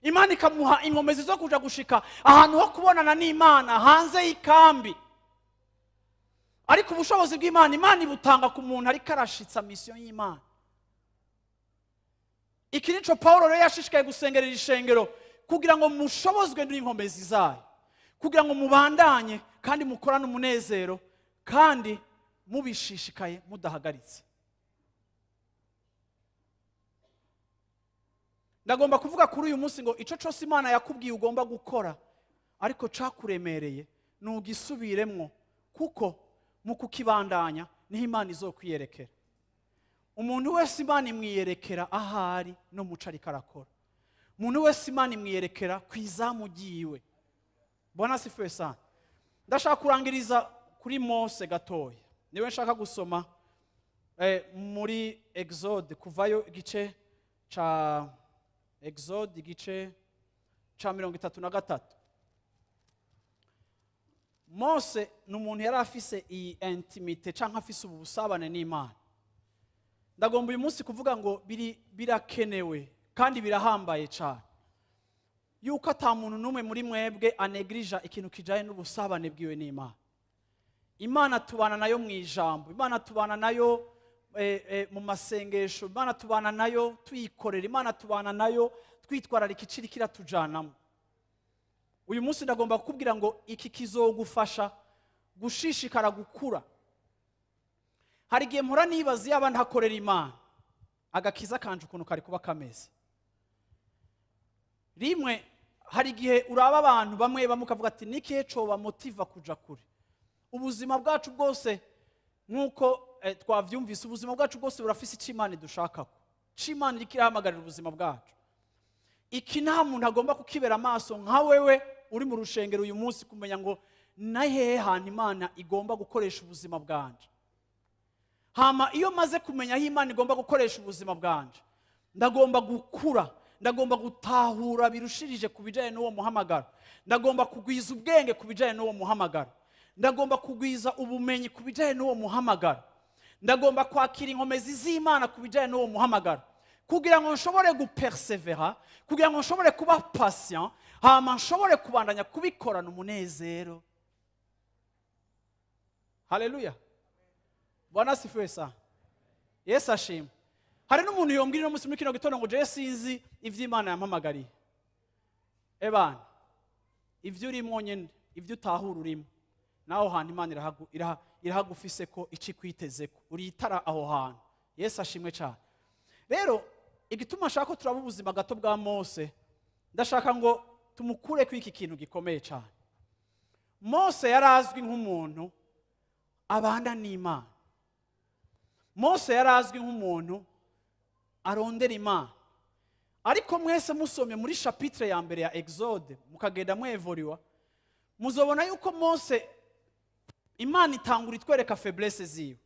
Imana ikamuha inkomezi zo kuja gushika ahantu ho kubonana n'Imana hanze y'ikambi. Ariko ubushobozi bw'Imana, Imana ibutanga ku muntu ariko arashitsa mission y'Imana. Iki nico Paulo rero yashishikaye gusengerera ishengero kugira ngo mushobozwe n'inkomezi zayo, kugira ngo mubandanye kandi mukorane umunezero kandi mubishishikaye mudahagaritse. Ndagomba kuvuga kuri uyu munsi ngo ico cose Imana yakubwiye ugomba gukora ariko cakuremereye nugisubiremwo, kuko mu kukibandanya niho Imana izokwiyerekera. Umuntu wese Imana imwiyerekera ahari no muco ariko arakora. Umuntu wese Imana imwiyerekera ku izamu ryiwe. Bwana asifiwe sana. Ndashaka kurangiriza kuri Mose gatoya. Niwe nshaka gusoma muri Exode, kuvayo igice ca Exode igice ca 33. Mose ni umuntu yari afise iyi intimité canke afise ubu busabane n'Imana. Ndagomba uyu munsi kuvuga ngo birakenewe kandi birahambaye cyane yuko ata muntu n'umwe muri mwebwe anegrija ikintu kijanye n'ubusabane bwiwe n'Imana. Imana tubana nayo mu ijambo, Imana tubana nayo mu masengesho, Imana tubana nayo tuyikorera, Imana tubana nayo twitwararika iciri kiratujanamo. Uyu munsi ndagomba kukubwira ngo iki kizogufasha gushishikara gukura. Hari igihe mpora nibaza yaba ntakorera Imana, agakiza kanje ukuntu kari kuba kameze. Rimwe hari igihe uraba abantu bamwe bamukavuga ati nikihe coba motiva kuja kure. Ubuzima bwacu bwose nkuko twavyumvise, ubuzima bwacu bwose burafise ico Imana idushakako. Ico Imana iriko irahamagarira ubuzima bwacu. Iki nta muntu agomba kukibera amaso nka wewe uri mu rushengero uyu munsi kumenya ngo na hehe hantu Imana igomba gukoresha ubuzima bwanje. Hama iyo maze kumenya aho Imana igomba gukoresha ubuzima bwanje, ndagomba gukura, ndagomba gutahura birushirije ku bijanye n'uwo muhamagaro, ndagomba kugwiza ubwenge ku bijanye n'uwo muhamagaro, ndagomba kugwiza ubumenyi ku bijanye n'uwo muhamagaro, ndagomba kwakira inkomezi z'Imana ku bijanye n'uwo muhamagaro, kugira ngo nshobore gupersevera, kugira ngo nshobore kuba patient, hama nshobore kubandanya kubikorana umunezero. Haleluya. Bwana asifiwe sana. Yesu ashimwe. Hari n'umuntu yombwira no musi muri kino gitondo ngo je sinzi ivy'Imana yampamagariye. Ebana, ivyo urimo nyene, ivyo utahura urimo, naho hantu Imana irahagufise ko ici kwitezeko, uritara aho hantu. Yesu ashimwe cyane. Rero igituma nshaka ko turaba ubuzima gato bwa Mose, ndashaka ngo tumukure ku iki kintu gikomeye cyane. Mose yarazwi nk'umuntu abana n'Imana. Mose yarazwi nk'umuntu arondera Imana. Ariko mwese musomye muri chapitre ya mbere ya Exode, mukagenda mwevoriwa, muzobona yuko Mose Imana itangura itwereka faiblesse ziwe.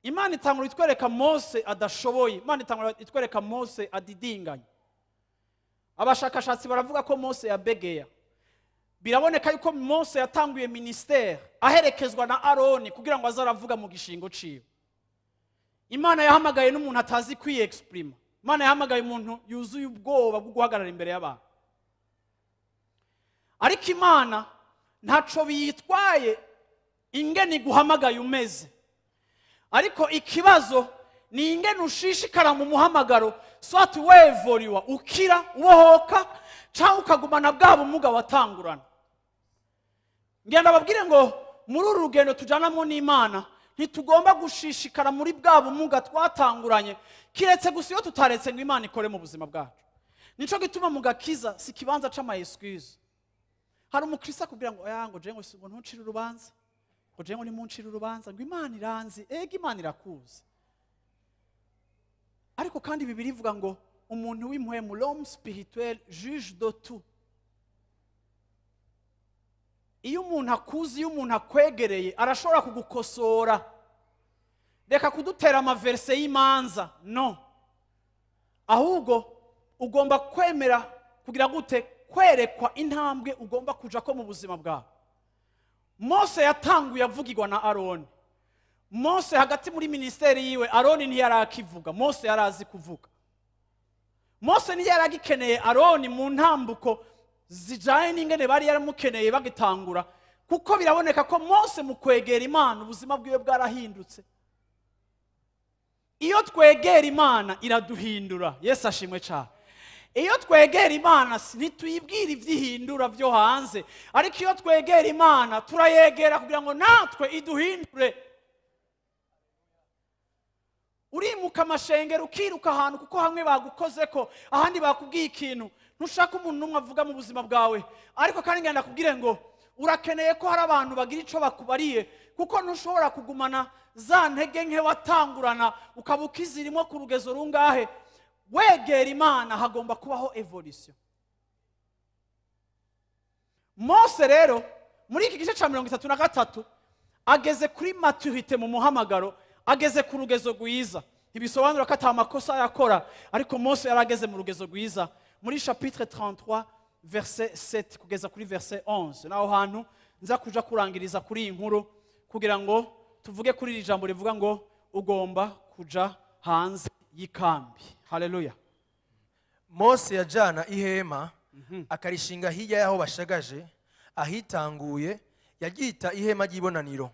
Imana itangura itwereka Mose adashoboye, Imana itangura itwereka Mose adidinganye. Abashakashatsi baravuga ko Mose yabegeya. Biraboneka yuko Mose yatanguye ministère aherekezwa na Aroni kugira ngo azaravuga mu gishingo ciwe. Imana yahamagaye n'umuntu atazi kwiexprima. Imana yahamagaye umuntu yuzuye ubwoba bwo guhagarara imbere y'abantu. Ariko Imana ntaco biyitwaye ingene iguhamagaye umeze. Ariko ikibazo ni ingene ushishikara mu muhamagaro, swati wevoriwa ukira ubohoka cyangwa ukagumana bwa bumuga watangurana. Ngenda babwire ngo muri uru rugendo tujanamo n'Imana ntitugomba gushishikara muri bwa bumuga twatanguranye, kiretse gusa iyo tutaretse ngo Imana ikore mu buzima bwacu. Nico gituma mu gakiza si kibanza c'ama excuse. Hari umukristo akubwira ngo oya, ngo je ngo ntuncire urubanza, ngo je ngo nimuncire urubanza, ngo Imana iranzi. Ega Imana irakuzi. Ariko kandi Bibiliya ivuga ngo umuntu w'impwemu, l'homme spirituel juge de tout. Iyo umuntu akuzi, iyo umuntu akwegereye, arashobora kugukosora. Reka kudutera amaverse y'imanza, no. Ahubwo ugomba kwemera kugira gute kwerekwa intambwe ugomba kuja ko mu buzima bwawe. Mose yatanguye avugirwa na Aroni. Mose hagati muri ministeri yiwe Aroni ntiyarakivuga, Mose yarazi kuvuga. Mose ntiyaragikeneye Aroni mu ntambuko zijanye n'ingene bari yaramukeneye bagitangura, kuko biraboneka ko Mose mu kwegera Imana ubuzima bwiwe bwarahindutse. Iyo twegera Imana iraduhindura. Yesu ashimwe cyane. Iyo twegera Imana ntituyibwira ivyihindura vyo hanze, ariko iyo twegera Imana turayegera kugira ngo natwe iduhindure. Urimuka amashengero ukiruka ahantu kuko hamwe bagukozeko, ahandi bakubwiye ikintu, ntushaka umuntu n'umwe avuga mu buzima bwawe. Ariko kandi ngenda nakubwire ngo urakeneye ko hari abantu bagira ico bakubariye Kuko ntushobora kugumana za ntege nke watangurana ukaba ukizirimo ku rugezo rungahe. Wegera Imana hagomba kubaho evolution. Mose rero muri iki gice ca 33 ageze kuri maturité mu muhamagaro, ageze ku rugezo rwiza. Ntibisobanura ko ata makosa yakora, ariko Mose yarageze mu rugezo rwiza. Muri chapitre 33 verset 7 kugeza kuri verset 11, naho hantu nza kuja kurangiriza kuri iyi nkuru kugira ngo tuvuge kuri iri jambo rivuga ngo ugomba kuja hanze y'ikambi. Haleluya. Mose yajana ihema akarishinga hirya y'aho bashagaje ahitanguye, yaryita ihema ry'ibonaniro.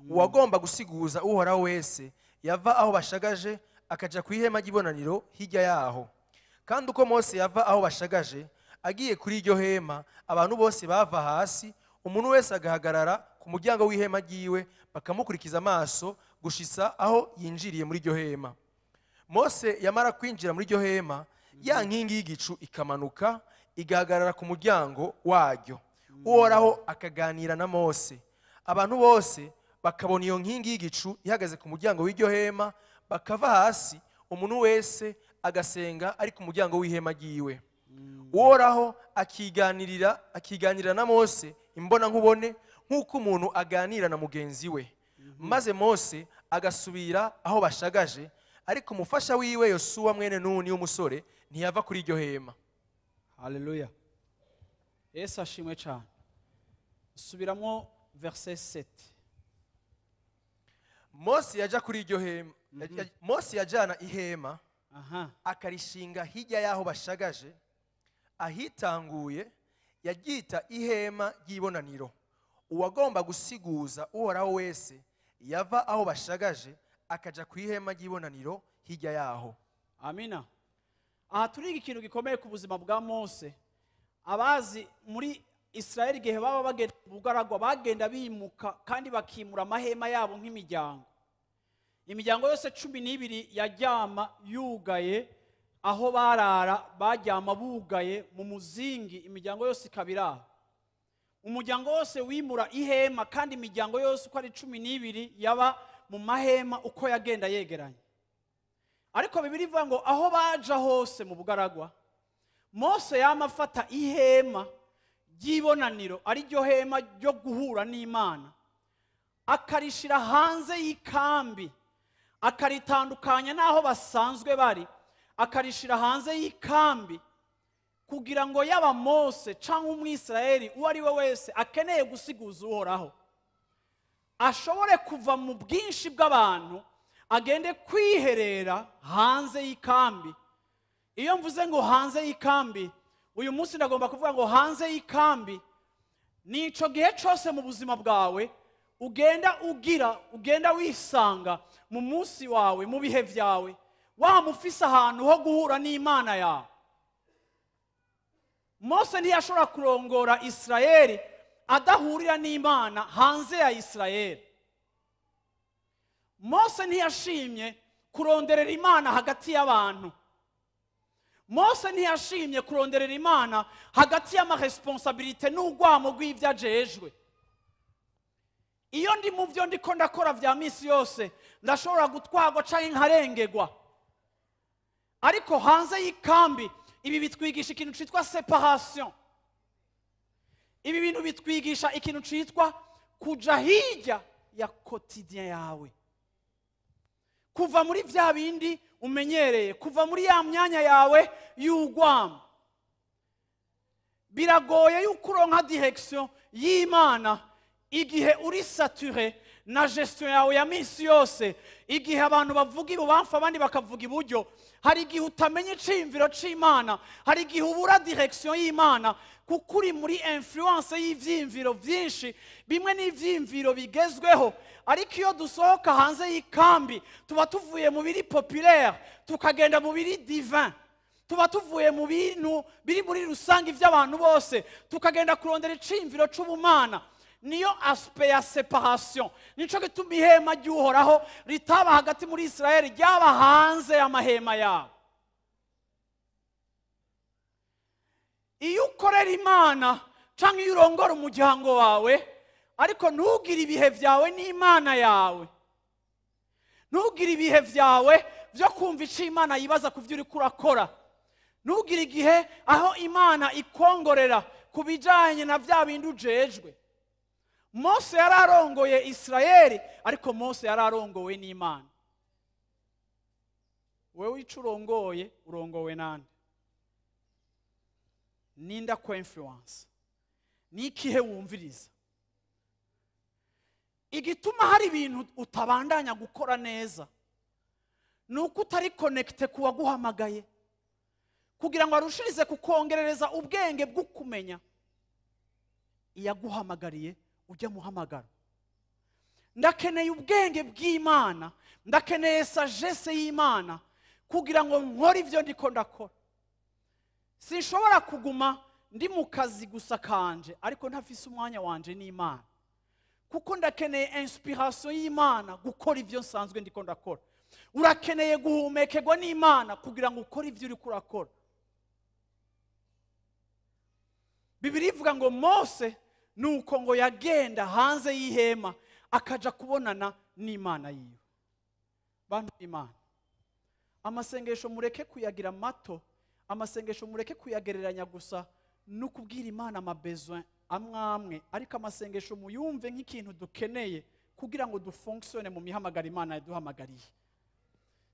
Uwagomba gusiguza Uhoraho wese yava aho bashagaje akaja ku ihema ry'ibonaniro hirya yaho. Kandi uko Mose yava aho bashagaje agiye kuri iryo hema, abantu bose bava hasi, umuntu wese agahagarara ku muryango w'ihema ryiwe, bakamukurikiza amaso gushitsa aho yinjiriye muri iryo hema. Mose yamara kwinjira muri iryo hema, ya nkingi y'igicu ikamanuka igahagarara ku muryango waryo. Uhoraho akaganira na Mose. Abantu bose bakabona iyo nkingi y'igicu ihagaze ku muryango w'iryo hema, bakava hasi, umuntu wese agasenga ari ku muryango w'ihema ryiwe. Uhoraho akiganirira na Mose imbona nkubone, nk'uko umuntu aganira na mugenzi we. Maze Mose agasubira aho bashagaje, ariko umufasha wiwe Yosuwa mwene Nuni w'umusore ntiyava kuri iryo hema. Haleluya. Yesu ashimwe cyane. Subiramo verset 7. Mose yaja kuri iryo hema, Mose yajana ihema akarishinga hirya y'aho bashagaje ahitanguye, yaryita ihema ry'ibonaniro. Uwagomba gusiguza Uhoraho wese yava aho bashagaje akaja ku ihema ry'ibonaniro hirya yaho. Amina. Aha turiga ikintu gikomeye ku buzima bwa Mose. Abazi muri Israeli igihe baba bagenda bugaragwa, bagenda bimuka kandi bakimura amahema yabo nk'imiryango. Imiryango yose 12 yaryama yugaye, aho barara baryama bugaye mu muzingi, imiryango yose ikabira. Umuryango wose wimura ihema, kandi imiryango yose uko ari 12 yaba mu mahema uko yagenda yegeranye. Ariko Bibiliya ivuga ngo aho baja hose mu bugaragwa, Mose yama afata ihema ry'ibonaniro, ari ryo hema ryo guhura n'Imana, akarishira hanze y'ikambi, akaritandukanya n'aho basanzwe bari, akarishira hanze y'ikambi kugira ngo yaba Mose canke umwisirayeli uwo ari we wese akeneye gusiguza Uhoraho ashobore kuva mu bwinshi bw'abantu agende kwiherera hanze y'ikambi. Iyo mvuze ngo hanze y'ikambi, uyu munsi ndagomba kuvuga ngo hanze y'ikambi nico gihe cyose mu buzima bwawe ugenda ugira, ugenda wisanga mu munsi wawe, mu bihe byawe, wamufise ahantu ho guhura n'Imana yawe. Mose ntiyashobora kurongora Israeli adahurira n'Imana hanze ya Israeli. Mose ntiyashimye kuronderera Imana hagati y'abantu. Mose ntiyashimye kuronderera Imana hagati y'amaresponsabilité n'urwamo rw'ibyo ajejwe. Iyo ndi mu byo ndiko ndakora vya misi yose, ndashobora gutwarwa canke nkarengegwa. Ariko hanze y'ikambi, ibi bitwigisha ikintu citwa separation. Ibi bintu bitwigisha ikintu citwa kuja hirya ya quotidien yawe, kuva muri vya bindi umenyereye, kuva muri ya myanya yawe y'urwamo. Biragoye yuko uronka direction y'Imana igihe uri saturé na gestion yawe ya misi yose, igihe abantu bavuga ibubamfu abandi bakavuga iburyo. Hari igihe utamenya iciyumviro c'Imana, hari igihe ubura direction y'Imana kuko uri muri influence y'ivyiyumviro vyinshi, bimwe n'ivyiyumviro bigezweho. Ariko iyo dusohoka hanze y'ikambi, tuba tuvuye mu biri populaire tukagenda mu biri divin, tuba tuvuye mu bintu biri muri rusange ivy'abantu bose tukagenda kurondera iciyumviro c'ubumana. Niyo aspect ya separation. Nico gituma ihema ry'Uhoraho ritaba hagati muri Israeli, ryaba hanze y'amahema yabo. Iyo ukorera Imana canke iyo urongora umuryango wawe, Ariko ntugire ibihe byawe n'Imana yawe, ntugire ibihe byawe byo kumva icyo Imana yibaza ku byo uriko urakora, ntugire igihe aho Imana ikongorera ku bijyanye na bya bindi ujejwe. Mose yari arongoye Isirayeli, ariko Mose yari arongowe n'Imana. Wewe ico urongoye, urongowe nande? Ninda ko influence? Nikihe wumviriza? Igituma hari ibintu utabandanya gukora neza nuko utari connecté ku waguhamagaye, kugira ngo arushirize kukongerereza ubwenge bwo kumenya iyaguhamagariye ujya muhamagara. Ndakeneye ubwenge bw'Imana, ndakeneye sagesse y'Imana kugira ngo nkore ivyo ndiko ndakora. Sinshobora kuguma ndi mu kazi gusa kanje ariko ntafise umwanya wanje n'Imana, kuko ndakeneye inspiration y'Imana gukora ivyo nsanzwe ndiko ndakora. Urakeneye guhumekerwa n'Imana kugira ngo ukore ivyo uriko urakora. Bibiliya ivuga ngo Mose nuko ngo yagenda hanze y'ihema akaja kubonana n'Imana yiwe. Bantu b'Imana, amasengesho mureke kuyagira mato, amasengesho mureke kuyagereranya gusa no kubwira Imana amabesoin amwe amwe, ariko amasengesho muyumve nk'ikintu dukeneye kugira ngo dufonctionne mu mihamagaro Imana yaduhamagariye.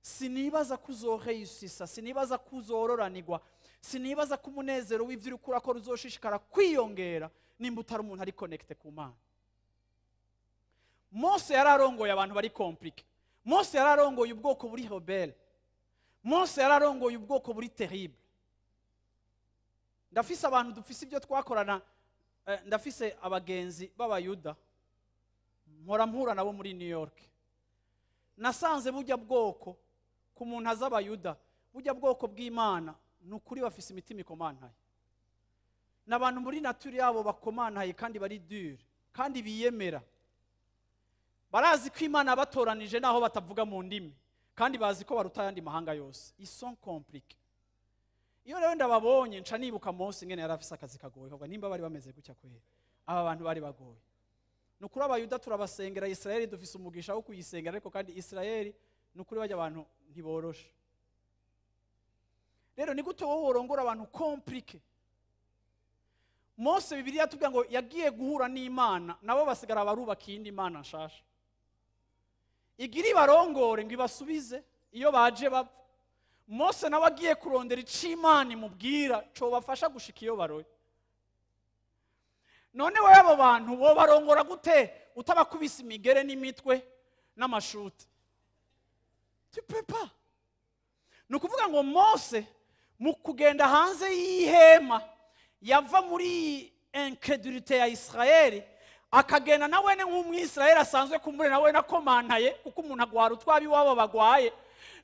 Sinibaza ko uzoreusisa, sinibaza ko uzororanirwa, sinibaza ko umunezero w'ivyo uriko urakora uzoshishikara kwiyongera nimba utari umuntu ari connecté ku Mana. Mose yararongoye abantu bari compliqué. Mose yararongoye ubwoko buri rebelle. Mose yararongoye ubwoko buri terrible. Ndafise abantu dufise ibyo twakorana, ndafise abagenzi b'Abayuda mpora mpura nabo muri New York. Nasanze burya bwoko ku muntu aza Abayuda, burya bwoko bw'Imana nukuri bafise imitima ikomantaye. N'abantu muri nature yabo bakomantaye kandi bari dure kandi biyemera. Barazi ko Imana batoranije naho batavuga mu ndimi, kandi bazi ko baruta ayandi mahanga yose. Ils sont compliqués. Iyo rero ndababonye nca nibuka Mose ingene yari afise akazi kagoye, kavuga nimba bari bameze gutya kwera, aba bantu bari bagoye. Nukuri Abayuda turabasengera, Israeli dufise umugisha wo kuyisengera, ariko kandi Israeli nukuri bajya abantu ntiboroshe. Rero ni gute wowe worongora abantu compliqué? Mose Bibiliya tubwira ngo yagiye guhura n'Imana, nabo basigara barubaka iyindi Mana nshasha. Igira ibarongore ngo ibasubize iyo baje bapfa. Mose nawe agiye kurondera ico Imana imubwira co bafasha gushika iyo baroye. None wewe abo bantu bo barongora gute utabakubise imigere n'imitwe n'amashuti? Tu peux pas. Ni ukuvuga ngo Mose mu kugenda hanze y'ihema yava muri incrédulité ya Israeli, akagenda nawe nk'umwisirayeli asanzwe kumbure nawe nakomantaye, kuko umuntu agwara utwabi wabo bagwaye,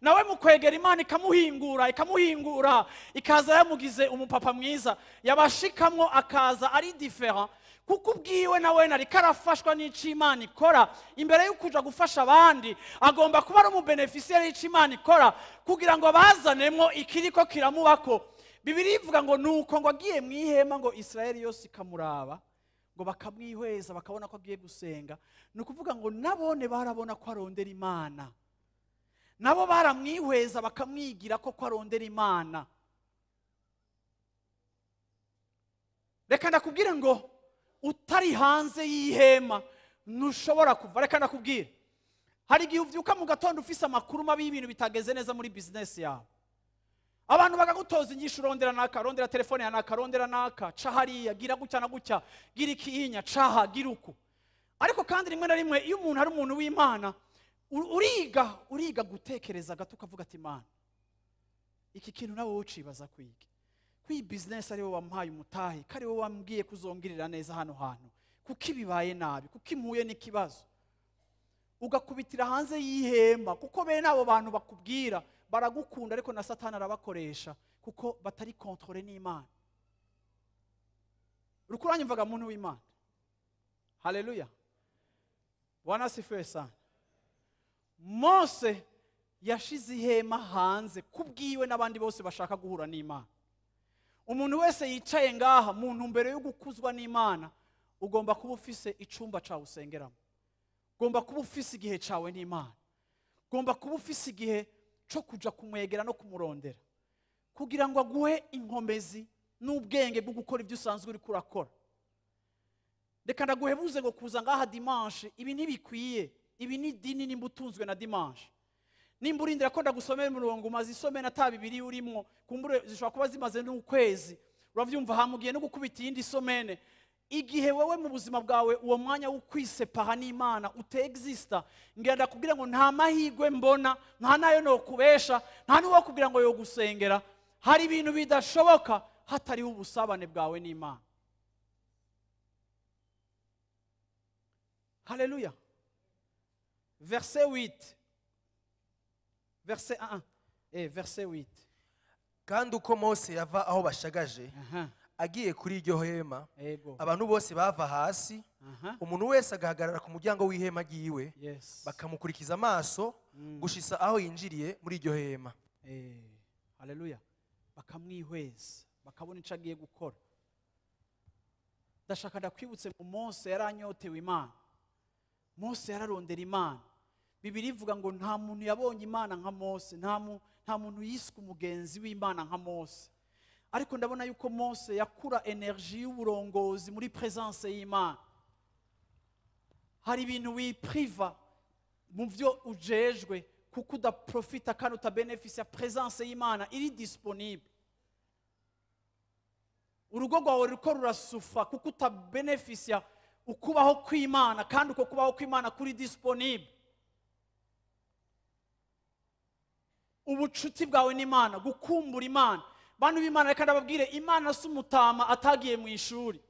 nawe mu kwegera Imana ikamuhingura ikamuhingura ikaza yamugize umupapa mwiza, yabashikamwo akaza ari différent, kuko ubwiwe nawe nariko arafashwa n'ico Imana ikora. Imbere y'ukuja gufasha abandi agomba kuba ari umubeneficiaire y'ico Imana ikora kugira ngo abazanemwo ikiriko kiramubako. Bibiliya ivuga ngo nuko ngo agiye mu ihema ngo Israeli yose ikamuraba, ngo bakamwihweza bakabona ko agiye gusenga. Ni ukuvuga ngo nabone barabona ko arondera Imana, nabo baramwihweza bakamwigira ko arondera Imana. Reka ndakubwire ngo utari hanze y'ihema ntushobora kuva. Reka ndakubwire, hari igihe uvyuka mu gatondo ufise amakuru mabi y'ibintu bitageze neza muri business yawe, abantu bakagutoza inyishu, urondera naka, rondera telefone ya naka, rondera naka, ca hariya, gira gutya na gutya, gira ikiyinya, caha, gira uku. Ariko kandi rimwe na rimwe iyo umuntu ari umuntu w'Imana, uriga gutekereza gato ukavuga ati Imana, iki kintu nawe wocibaza kwiga, ko iyi business ari wowe wampaye umutahe, ko ari wowe wambwiye kuzongirira neza hano hantu, kuko ibibaye nabi, kuko impuye n'ikibazo, ugakubitira hanze y'ihema. Kuko bene abo bantu bakubwira baragukunda, ariko na Satani arabakoresha kuko batari contrôlé n'Imana. Uriko uranyumvaga muntu w'Imana? Haleluya, Bwana asifiwe sana. Mose yashize ihema hanze kubwiwe n'abandi bose bashaka guhura n'Imana. Umuntu wese yicaye ngaha mu ntumbero yo gukuzwa n'Imana, Ugomba kuba ufise icumba cawe usengeramo, ugomba kuba ufise igihe cawe n'Imana, ugomba kuba ufise igihe co kuja kumwegera no kumurondera kugira ngo aguhe inkomezi n'ubwenge bwo gukora ibyo usanzwe uriko urakora. Reka ndaguhebuze ngo kuza ngaha dimanche ibi ntibikwiye, ibi ni dini nimba utunzwe na dimanche. Nimba urindira ko ndagusomera umurongo umaze isomero ata bibiri urimwo, kumbure zishobora kuba zimaze n'ukwezi, uravyumva, hamugiye no gukubita iyindi somene. Igihe wewe mu buzima bwawe uwo mwanya wo kwisepaha n'Imana utexista, ngira ndakubwira ngo nta mahirwe mbona, nta nayo no kubesha, nta n'uwo kubwira ngo yogusengera. Hari ibintu bidashoboka hatariho ubusabane bwawe n'Imana. Haleluya. Verset 8. Verset 1. Verset 8. Kandi uko Mose yava aho bashagaje, agiye kuri iryo hema, abantu bose bava hasi, umuntu wese agahagarara ku muryango w'ihema ryiwe, bakamukurikiza amaso gushisa aho yinjiriye muri iryo hema. Haleluya. Bakamwihweza, bakabona ico agiye gukora. Ndashaka ndakwibutse ngo Mose yaranyotewe Imana. Mose yararondera Imana. Bibiliya ivuga ngo nta muntu yabonye Imana nka Mose, nta muntu yiswe umugenzi w'Imana nka Mose. Ariko ndabona yuko Mose yakura energie y'uburongozi muri presence y'Imana. Hari ibintu wipriva mu byo ujejwe kuko udaprofita kandi utabenefisia presence y'Imana iri disponible. Urugo rwawe ruriko rurasufa kuko utabenefisia ukubaho kw'Imana, kandi uko kubaho kw'Imana kuri disponible. Ubucuti bwawe n'Imana, gukumbura Imana. Bantu b'Imana, reka ndababwire, Imana si umutama atagiye mu ishuri.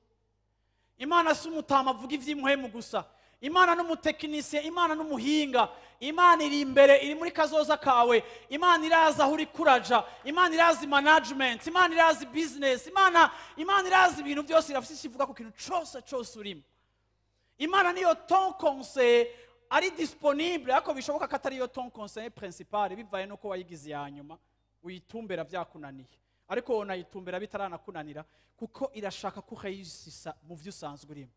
Imana si umutama avuga ivy'impwemu gusa. Imana n'umutekinisiye, Imana n'umuhinga. Imana iri imbere, iri muri kazoza kawe. Imana iraza aho uri kuraja. Imana irazi management, Imana irazi business, Imana irazi ibintu byose, irafise icyo ivuga ku kintu cose cose urimo. Imana niyo ton conseil ari disponible, ariko bishoboka ko atari yo ton conseil principal, bivaye nuko wayigize ya nyuma, uyitumbera vyakunaniye. Ariko wonayitumbera bitaranakunanira, kuko irashaka ko ureyisisa mu vyo usanzwe urimo.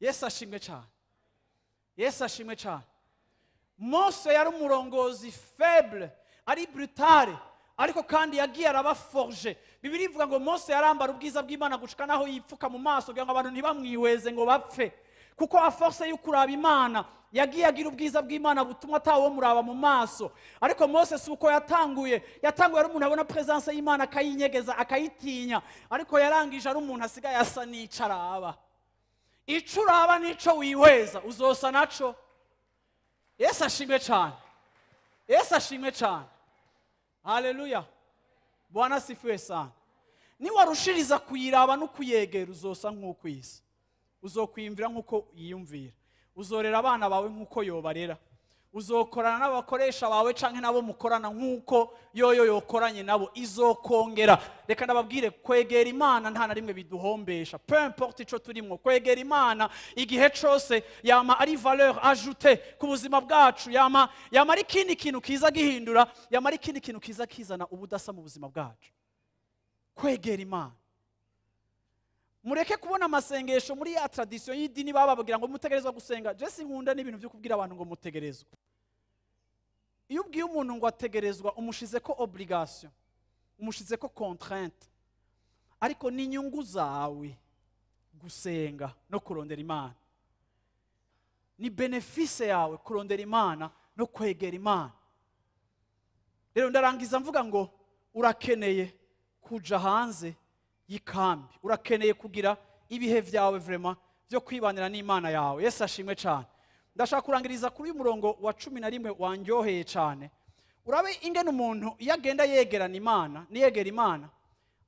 Yesu ashimwe cyane. Yesu ashimwe cyane. Mose yari umurongozi faible, ari brutale, ariko kandi yagiye arabaforge. Bibiliya ivuga ngo Mose yarambara ubwiza bw'Imana gushika naho yipfuka mu maso kugira ngo abantu ntibamwihweze ngo bapfe. Kuko a force y'ukuraba Imana yagiye agira ubwiza bw'Imana butuma atawo muraba mu maso. Ariko Mose si uko yatanguye, yatanguye ari umuntu abona presence y'Imana akayinyegeza, akayitinya, ariko yarangije ari umuntu asigaye asa n'icaraba. Ico uraba nico wihweza uzosa naco. Yesu ashimwe cyane. Yesu ashimwe cyane. Haleluya. Bwana asifiwe sana. Niwarushiriza kuyiraba no kuyegera uzosa nk'uko isa. Uzokwiyumvira nk'uko yiyumvira. Uzorera abana bawe nk'uko yobarera. Uzokorana n'abakoresha bawe canke nabo mukorana nk'uko yoyo yokoranye nabo. Izokongera. Reka ndababwire, kwegera Imana nta na rimwe biduhombesha. Peu importe ico turimwo, kwegera Imana igihe cose yama ari valeur ajoutée ku buzima bwacu, yama ari ikindi kintu kiza gihindura, yama ari ikindi kintu kiza kizana ubudasa mu buzima bwacu. Kwegera Imana. Mureke kubona amasengesho muri ya tradition y'idini bababwira ngo mutegerezwa gusenga. Je sinkunda n'ibintu byo kubwira abantu ngo mutegerezwa. Iyo ubwiye umuntu ngo ategerezwa, umushize ko obligation, umushize ko contrainte. Ariko ni inyungu zawe gusenga no kurondera Imana. Ni benefice yawe kurondera Imana no kwegera Imana. Rero ndarangiza mvuga ngo urakeneye kuja hanze y'ikambi, urakeneye kugira ibihe vyawe vraiment byo kwibanira n'Imana yawe. Yesu ashimwe cyane. Ndashaka kurangiriza kuri uyu murongo wa 11 wanjyoheye cyane. Urabe ingene umuntu iyo agenda yegerana Imana, niyegera Imana,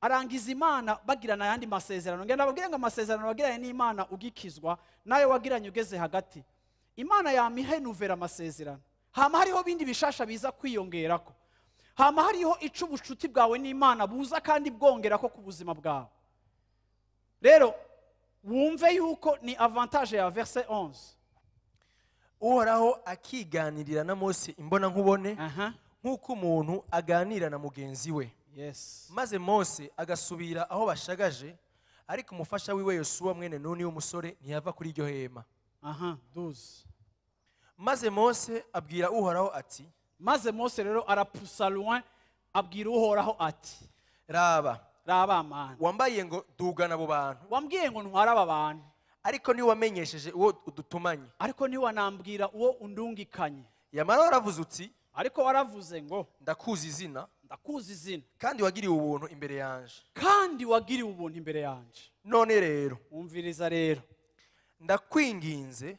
arangiza Imana bagirana ayandi masezerano. Ngenda babwire ngo amasezerano wagiranye n'Imana ugikizwa nayo wagiranye ugeze hagati, Imana yamihenuvera amasezerano. Hama hariho bindi bishasha biza kwiyongerako. Hama hariho ico ubucuti bwawe n'Imana buza kandi bwongerako ku buzima bwawe. Rero wumve yuko ni avantage ya verset 11. Uhoraho akiganirira na Mose imbona nkubone, nk'uko umuntu aganira na mugenzi we. Yes. Maze Mose agasubira aho bashagaje, Ariko umufasha wiwe Yosuwa mwene Nuni w'umusore ntiyava kuri iryo hema. Aha, 12. Maze Mose abwira Uhoraho ati: Maze Mose rero arapusa loin, abwira Uhoraho ati: Raba, Raba Mana, wambariye ngo dugana abo bantu, wambwiye ngo ntware aba bantu, ariko ntiwamenyesheje uwo udutumanye. Ariko ntiwanambwira uwo undungikanye. Yamara waravuze uti: Ariko waravuze ngo: Ndakuzi izina, Ndakuzi izina, kandi wagiriwe ubuntu imbere yanje. Kandi wagiriwe ubuntu imbere yanje. None rero, Umviriza rero, ndakwinginze,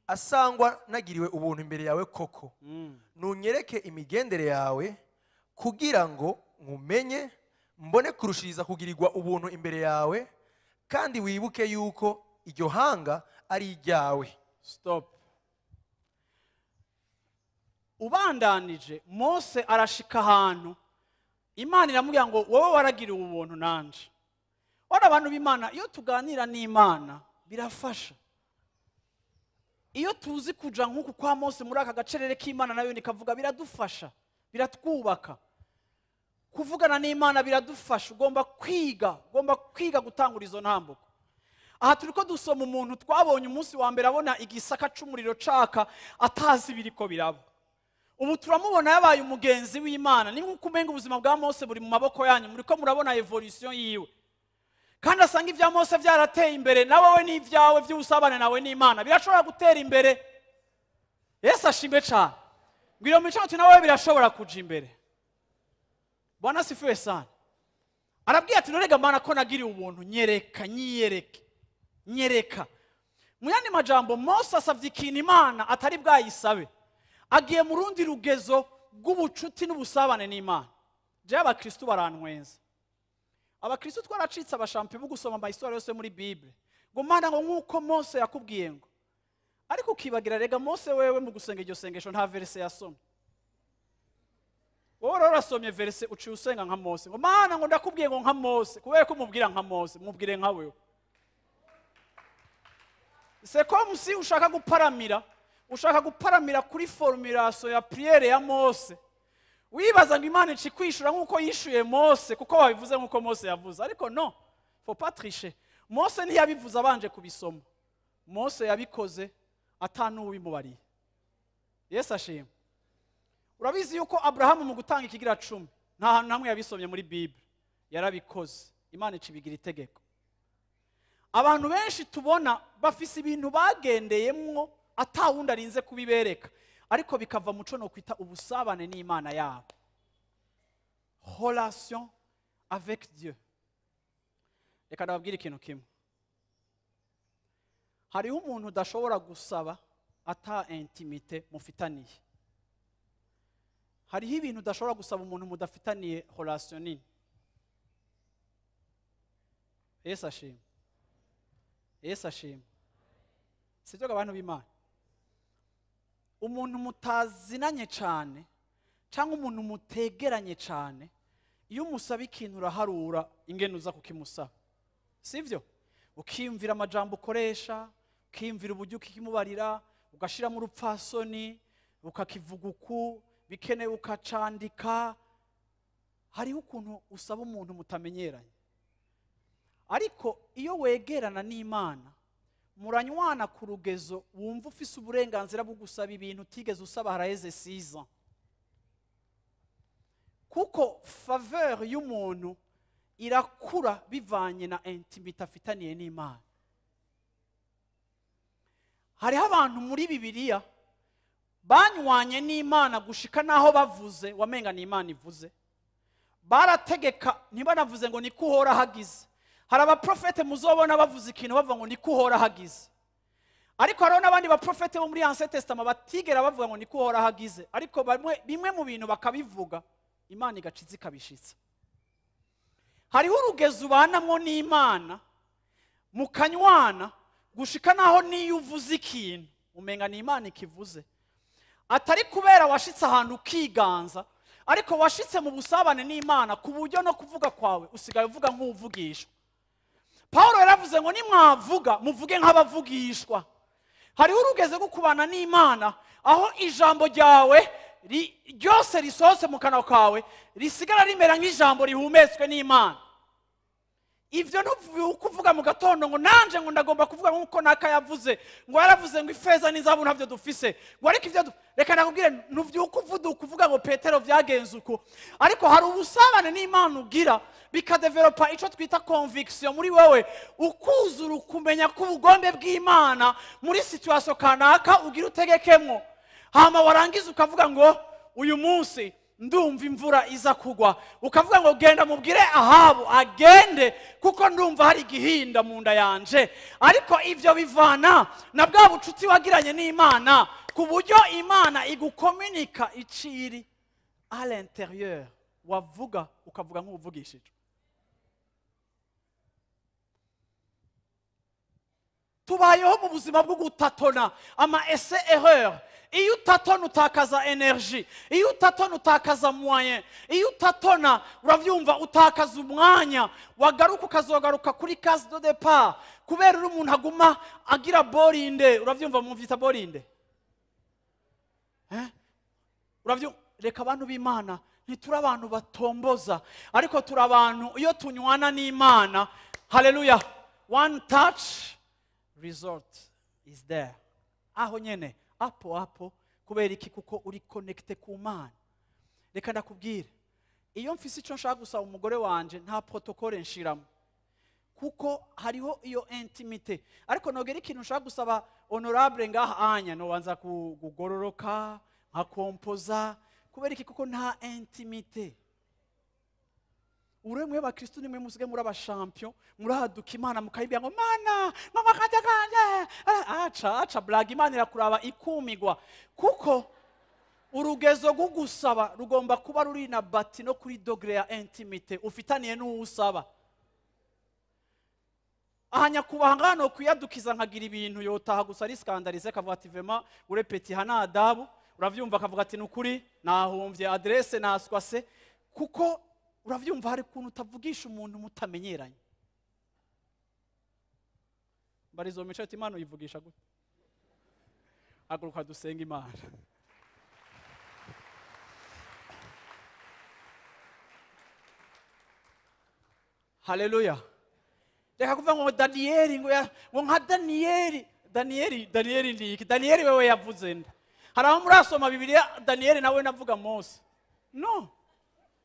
asangwa nagiriwe ubuntu imbere yawe koko, nunyereke imigendere yawe kugira ngo nkumenye, mbone kurushiriza kugirirwa ubuntu imbere yawe, kandi wibuke yuko iryo hanga ari iryawe. Stop. Ubandanije, Mose arashika ahantu Imana iramubwira ngo wowe waragiriwe ubuntu nanje. Ora abantu b'Imana, iyo tuganira n'Imana birafasha. Iyo tuzi kuja nk'uku kwa Mose muri aka gacerere k'Imana nayo nikavuga, biradufasha, biratwubaka. Kuvugana n'Imana biradufasha. Ugomba kwiga gutangura izo ntambuko. Aha turiko dusoma umuntu twabonye umunsi wa mbere abona igisaka c'umuriro caka, atazi ibiriko biraba. Ubu turamubona yabaye umugenzi w'Imana. Ni nk'uko umenga ubuzima bwa Mose buri mu maboko yanyu, muriko murabona évolution yiwe. Kandi asanga ibya Mose byarateye imbere, nawe we n'ibyawe by'ubusabane nawe n'Imana birashobora gutera imbere. Yesu ashimwe cyane. Ngwiro mu mico nawe birashobora kuja imbere. Bwana asifiwe sana. Arabwiye ati: "Norega Mana, ko nagiriwe ubuntu, nyereka, nyiyereke, nyereka." Mu yandi majambo, Mose asabye ikintu Imana atari bwayisabe. Agiye mu rundi rugezo rw'ubucuti n'ubusabane n'Imana. Jewe abakristu barantwenza. Abakristu twaracitse abashampi bo gusoma ama histoires yose muri Bible, ngo Mana, ngo nk'uko Mose yakubwiye ngo, ariko ukibagira rega Mose wewe mu gusenga iryo sengesho nta verset yasomye. Wowe rero urasomye verset, uciye usenga nka Mose, ngo Mana, ngo ndakubwiye ngo nka Mose. Kubera ko umubwira nka Mose, mubwire nka wewe. C'est comme si ushaka guparamira kuri formulation ya prière ya Mose, wibaza ngo Imana ici kwishura nk'uko yishuye Mose kuko wabivuze nk'uko Mose yavuze. Ariko non, faut pas tricher. Mose ntiyabivuze abanje kubisoma. Mose yabikoze atanuwimubariye. Yesu ashimwe. Urabizi yuko Aburahamu mu gutanga ikigira 10 nta hantu hamwe yabisomye muri Bible. Yarabikoze, Imana icibigira itegeko. Abantu benshi tubona bafise ibintu bagendeyemwo atawundi arinze kubibereka, ariko bikava muco no kwita ubusabane n'Imana yabo, relation avec Dieu. Reka ndababwire ikintu kimwe: hariho umuntu udashobora gusaba ata intimité mufitaniye. Hariho ibintu udashobora gusaba umuntu mudafitaniye relation nini. Yesu ashimwe, Yesu ashimwe. Sibyo abantu b'Imana? Umuntu mutazinanye cyane cyangwa umuntu mutegeranye cyane, iyo umusaba ikintu uraharura ingene uza kukimusaba, sibyo? Ukiyumvira amajambo ukoresha, ukiyumvira uburyo ukimubarira, ugashiramo urupfasoni, ukakivuga uku bikenewe, ukacandika. Hariho ukuntu usaba umuntu mutamenyeranye. Ariko iyo wegerana n'Imana, muranywana ku rugezo wumva ufise uburenganzira bwo gusaba ibintu utigeze usaba haraheze 6. Kuko faveur y'umuntu irakura bivanye na intimité afitaniye n'Imana. Hariho abantu muri Bibiliya banywanye n'Imana gushika n'aho bavuze wamenga ni Imana ivuze. Barategeka, ntibanavuze ngo niko Uhora hagize. Hari abaprofete muzobona bavuze ikintu bavuga ngo niko Uhora hagize, ariko hariho n'abandi baprofete bo muri Ancien Testament batigera bavuga ngo niko Uhora hagize, ariko bamwe bimwe mu bintu bakabivuga, Imana igaciza ikabishitsa. Hariho urugezo ubanamwo n'Imana, mukanywana gushika naho niyo uvuze ikintu umenga ni Imana ikivuze, atari kubera washitse ahantu ukiganza, ariko washitse mu busabane n'Imana ku buryo no kuvuga kwawe usigaye uvuga nk'uvugishwa. Paul yaravuze ngo nimwavuga muvuge nk'abavugishwa. Hariho urugeze rwo kubana n'Imana aho ijambo ryawe ryose risohotse mu kanwa kawe risigara rimera nk'ijambo rihumetswe n'Imana. Ivyo ntuvuye kuvuga mu gatondo ngo nanje ngo ndagomba kuvuga nkuko naka yavuze, ngo yaravuze ngo ifeza n'izahabu ntavyo dufise, ngo ariko ivyo reka nakubwire, ntuvyuka uvuga ngo Petero vyagenze uko, ariko hari ubusabane n'Imana ugira bikadevelopa ico twita conviction muri wewe, ukuzura ukumenya ko ubugombe bw'Imana muri situation kanaka ugira utegekemwo, hama warangiza ukavuga ngo uyu munsi ndumva imvura iza kugwa, ukavuga ngo genda mubwire Ahabu agende kuko ndumva hari igihinda mu nda yanje. Ariko ivyo bivana na bwa bucuti wagiranye n'Imana, ku buryo Imana igukomunika iciri à l'intérieur, wavuga ukavuga nk'uvugishije. Tubayeho mu buzima bwo gutatona ama essai erreur. Iyo utatona utakaza energy, iyo utatona utakaza moyen, iyo utatona uravyumva utakaza umwanya, wagaruka ukazogaruka kuri case de départ kubera uri umuntu aguma agira borinde. Uravyumva mumvyita borinde, uravyumva? Reka abantu b'Imana ntituri abantu batomboza, ariko turi abantu iyo tunywana n'Imana. Haleluya, one touch result is there, aho nyene apo apo. Kubera iki? Kuko uri connecté ku Mana. Reka ndakubwire, iyo mfise ico nshaka gusaba umugore wanje nta protocole nshiramo, kuko hariho iyo intimité. Ariko nogera ikintu nshaka gusaba honorable ngaha anya, nobanza kugororoka nkakompoza. Kubera iki? Kuko nta intimité. Uremwe bakristo nimwe musige muri aba champion, muraduka Imana mukayibya ngo Mana mama kajya kanje aca aca blague, Imana irakuraba ikumigwa, kuko urugezo rwo rugomba kuba ruri na bati no kuri degré ya intimité ufitaniye n'uwusaba. Aha nyakubaha ngano kuyadukiza nkagira ibintu yotaha gusa ari scandalize akavuga ati vraiment urepeti hana adabu, uravyumva akavuga ati nukuri nahumvye adresse naswase, kuko uravyumva hari kuntu utavugisha umuntu mutamenyeranye. Barizo mico ati Imana uyivugisha gute? Haguruka dusenga Imana. Haleluya. Reka kuvuga ngo Danieli ngo nka Danieli, Danieli, Danieli ndi iki? Danieli wewe yavuze nde? Hari aho murasoma Bibiliya Danieli nawe navuga Mose? No,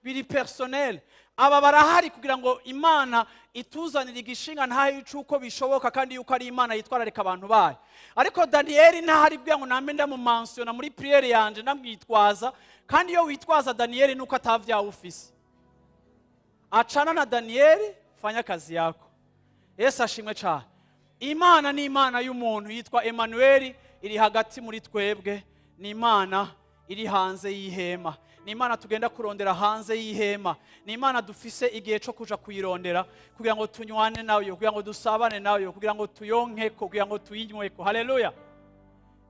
biri personnel. Aba barahari kugira ngo Imana ituzanire igishinga ntayo icuko bishoboka, kandi yuko ari Imana yitwararika abantu bayo. Ariko Danieli ntahari bwa ngo nambe ndamumensiona muri prière yanje ndamwitwaza, kandi iyo witwaza Danieli nuko atavya ufise. Achana na Danieli, fanya kazi yako. Yesu ashimwe cyane. Imana ni Imana y'umuntu yitwa Emmanuel, iri hagati muri twebwe, ni Imana iri hanze y'ihema, ni Imana tugenda kurondera hanze y'ihema, ni Imana dufise igihe cyo kuja kuyirondera kugira ngo tunywane nayo, kugira ngo dusabane nayo, kugira ngo tuyonkeko, kugira ngo tuyinyweko. Haleluya.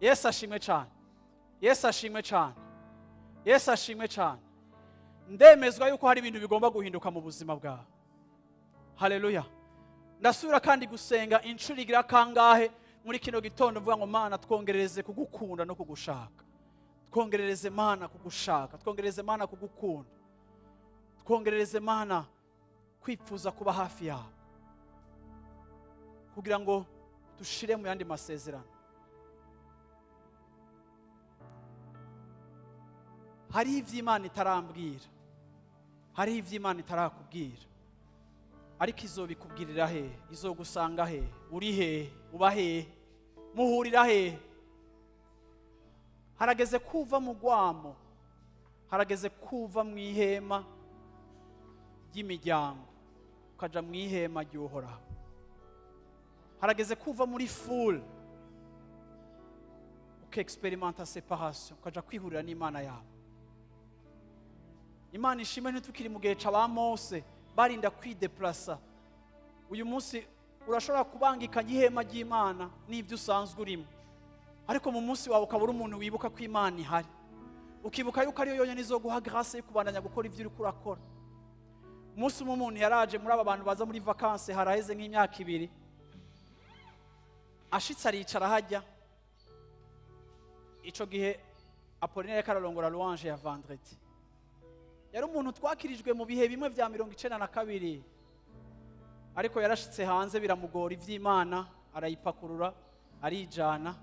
Yesu ashimwe cyane. Yesu ashimwe cyane. Yesu ashimwe cyane. Ndemezwa yuko hari ibintu bigomba guhinduka mu buzima bwawe. Haleluya. Ndasubira kandi gusenga inshuro igira kangahe muri kino gitondo mvuga ngo Mana twongerereze kugukunda no kugushaka. Twongerereze Mana kugushaka, twongerereze Mana kugukunda, twongerereze Mana kwipfuza kuba hafi yawe, kugira ngo dushire mu yandi masezerano. Hari ivyo Imana itarambwira, hari ivyo Imana itarakubwira, ariko izobikubwirira he? Izogusanga he? Uri he? Uba he? Muhurira he? Harageze kuva mu gwamo, harageze kuva mu ihema ry'imiryango ukaja mu ihema ry'Uhoraho. Harageze kuva muri foule uka-experimenta separation, ukaja kwihurira n'Imana yawe. Imana ishimwe ntitukiri mu gihe ca Mose barinda kwideplasa. Uyu munsi urashobora kubangikanya ihema ry'Imana n'ibyo usanzwe urimo, ariko mu munsi wawe ukaba uri umuntu wibuka ko Imana ihari, ukibuka yuko ariyo yonyine izoguha grâce yo kubandanya gukora ivyo uriko urakora. Umunsi umwe umuntu yaraje muri aba bantu baza muri vacances, haraheze nk'imyaka ibiri, ashitse aricara hajya. Ico gihe Apollinaire kararongora louange ya vendredi. Yari umuntu twakirijwe mu bihe bimwe vya 92. Ariko yarashitse hanze biramugora ivy'Imana, arayipakurura arijana.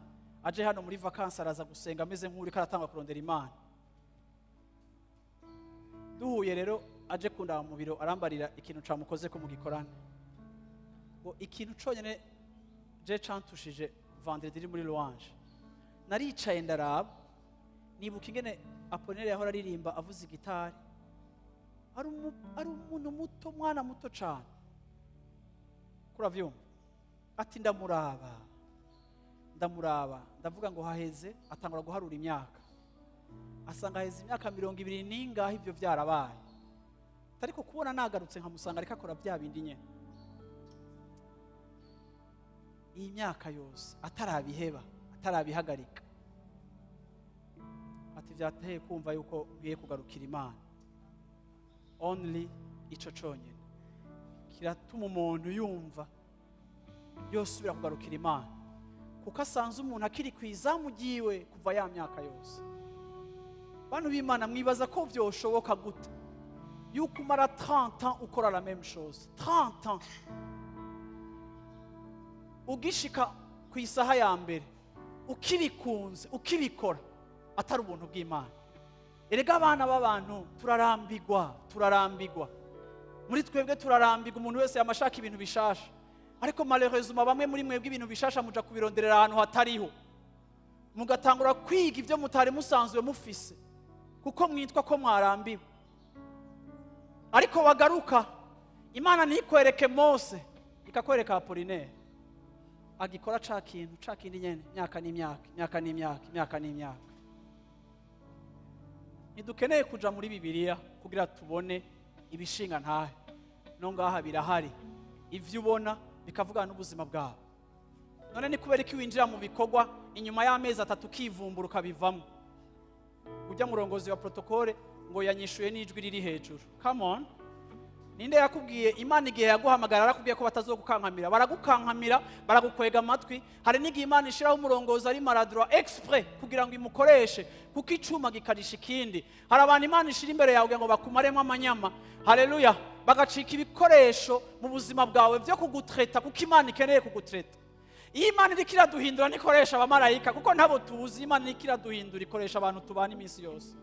Aje hano muri vacances araza gusenga ameze nk'uri karatanga kurondera Imana. Duhuye rero aje kundaba mu biro arambarira ikintu camukoze ko mugikorana. Ngo ikintu conyene je cantushije vendredi iri muri louange. Naricaye ndaraba nibuka ingene Apollinaire yahora aririmba avuza igitari. Ari umuntu muto, mwana muto cane. Kuravyumva? Ati ndamuraba. Ndamuraba, ndavuga ngo haheze, atangura guharura imyaka. Asanga haheze imyaka 20 ningahe ivyo vyarabaye. Ariko kubona nagarutse nkamusanga ariko akora bya bindi nyene. Iyi myaka yose atarabiheba, atarabihagarika. Ati vyateye kumva yuko ngiye kugarukira Imana. Only ico conyene kiratuma umuntu yumva yosubira kugarukira Imana, kuko asanze umuntu akiri kwizamu giwe kuva ya myaka yose. Bantu b'Imana, mwibaza ko vyoshoboka gute yuko umara 30 ans ukora la même chose? 30 ans ugishika ku isaha ya mbere ukibikunze ukibikora atari ubuntu bw'Imana. Erega abana b'abantu turarambigwa, turarambigwa. Muri twebwe turarambigwa, umuntu wese yamashaka ibintu bishasha. Ariko malheureusement bamwe muri mwebwe ibintu bishasha muja kubironderera ahantu hatariho. Mugatangura kwiga ivyo mutari musanzwe mufise kuko mwitwa ko mwarambiwe. Ariko wagaruka Imana ntikwereke Mose, ikakwereka Apollinaire. Agikora ca kintu, ca kindi nyene, myaka n'imyaka, myaka n'imyaka, myaka n'imyaka. Ntidukeneye kuja muri Bibiliya kugira tubone ibishinga ntahe. No ngaha birahari. Ivyo ubona bikavugana n'ubuzima bwawe. None ni kubera iki winjira mu bikorwa inyuma y'amezi 3 ukivumbura ukabivamo? Ujya murongozi wa protocole ngo yanyishuye n'ijwi riri hejuru. Come on. Ninde yakubwiye Imana igihe yaguhamagara arakubwiye ko batazogukankamira? Baragukankamira, baragukwega amatwi. Hari n'igihe Imana ishiraho umurongozi ari maladroit exprès kugira ngo imukoreshe, kuko icuma gikarisha ikindi. Hari abantu Imana ishira imbere yawe kugira ngo bakumaremo amanyama. Haleluya. Bagacika ibikoresho mu buzima bwawe byo kugutreta, kuko Imana ikeneye kugutreta. Iyo Imana iriko iraduhindura ntikoresha abamarayika, kuko ntabo tuzi. Imana iriko iraduhindura ikoresha abantu tubana iminsi yose.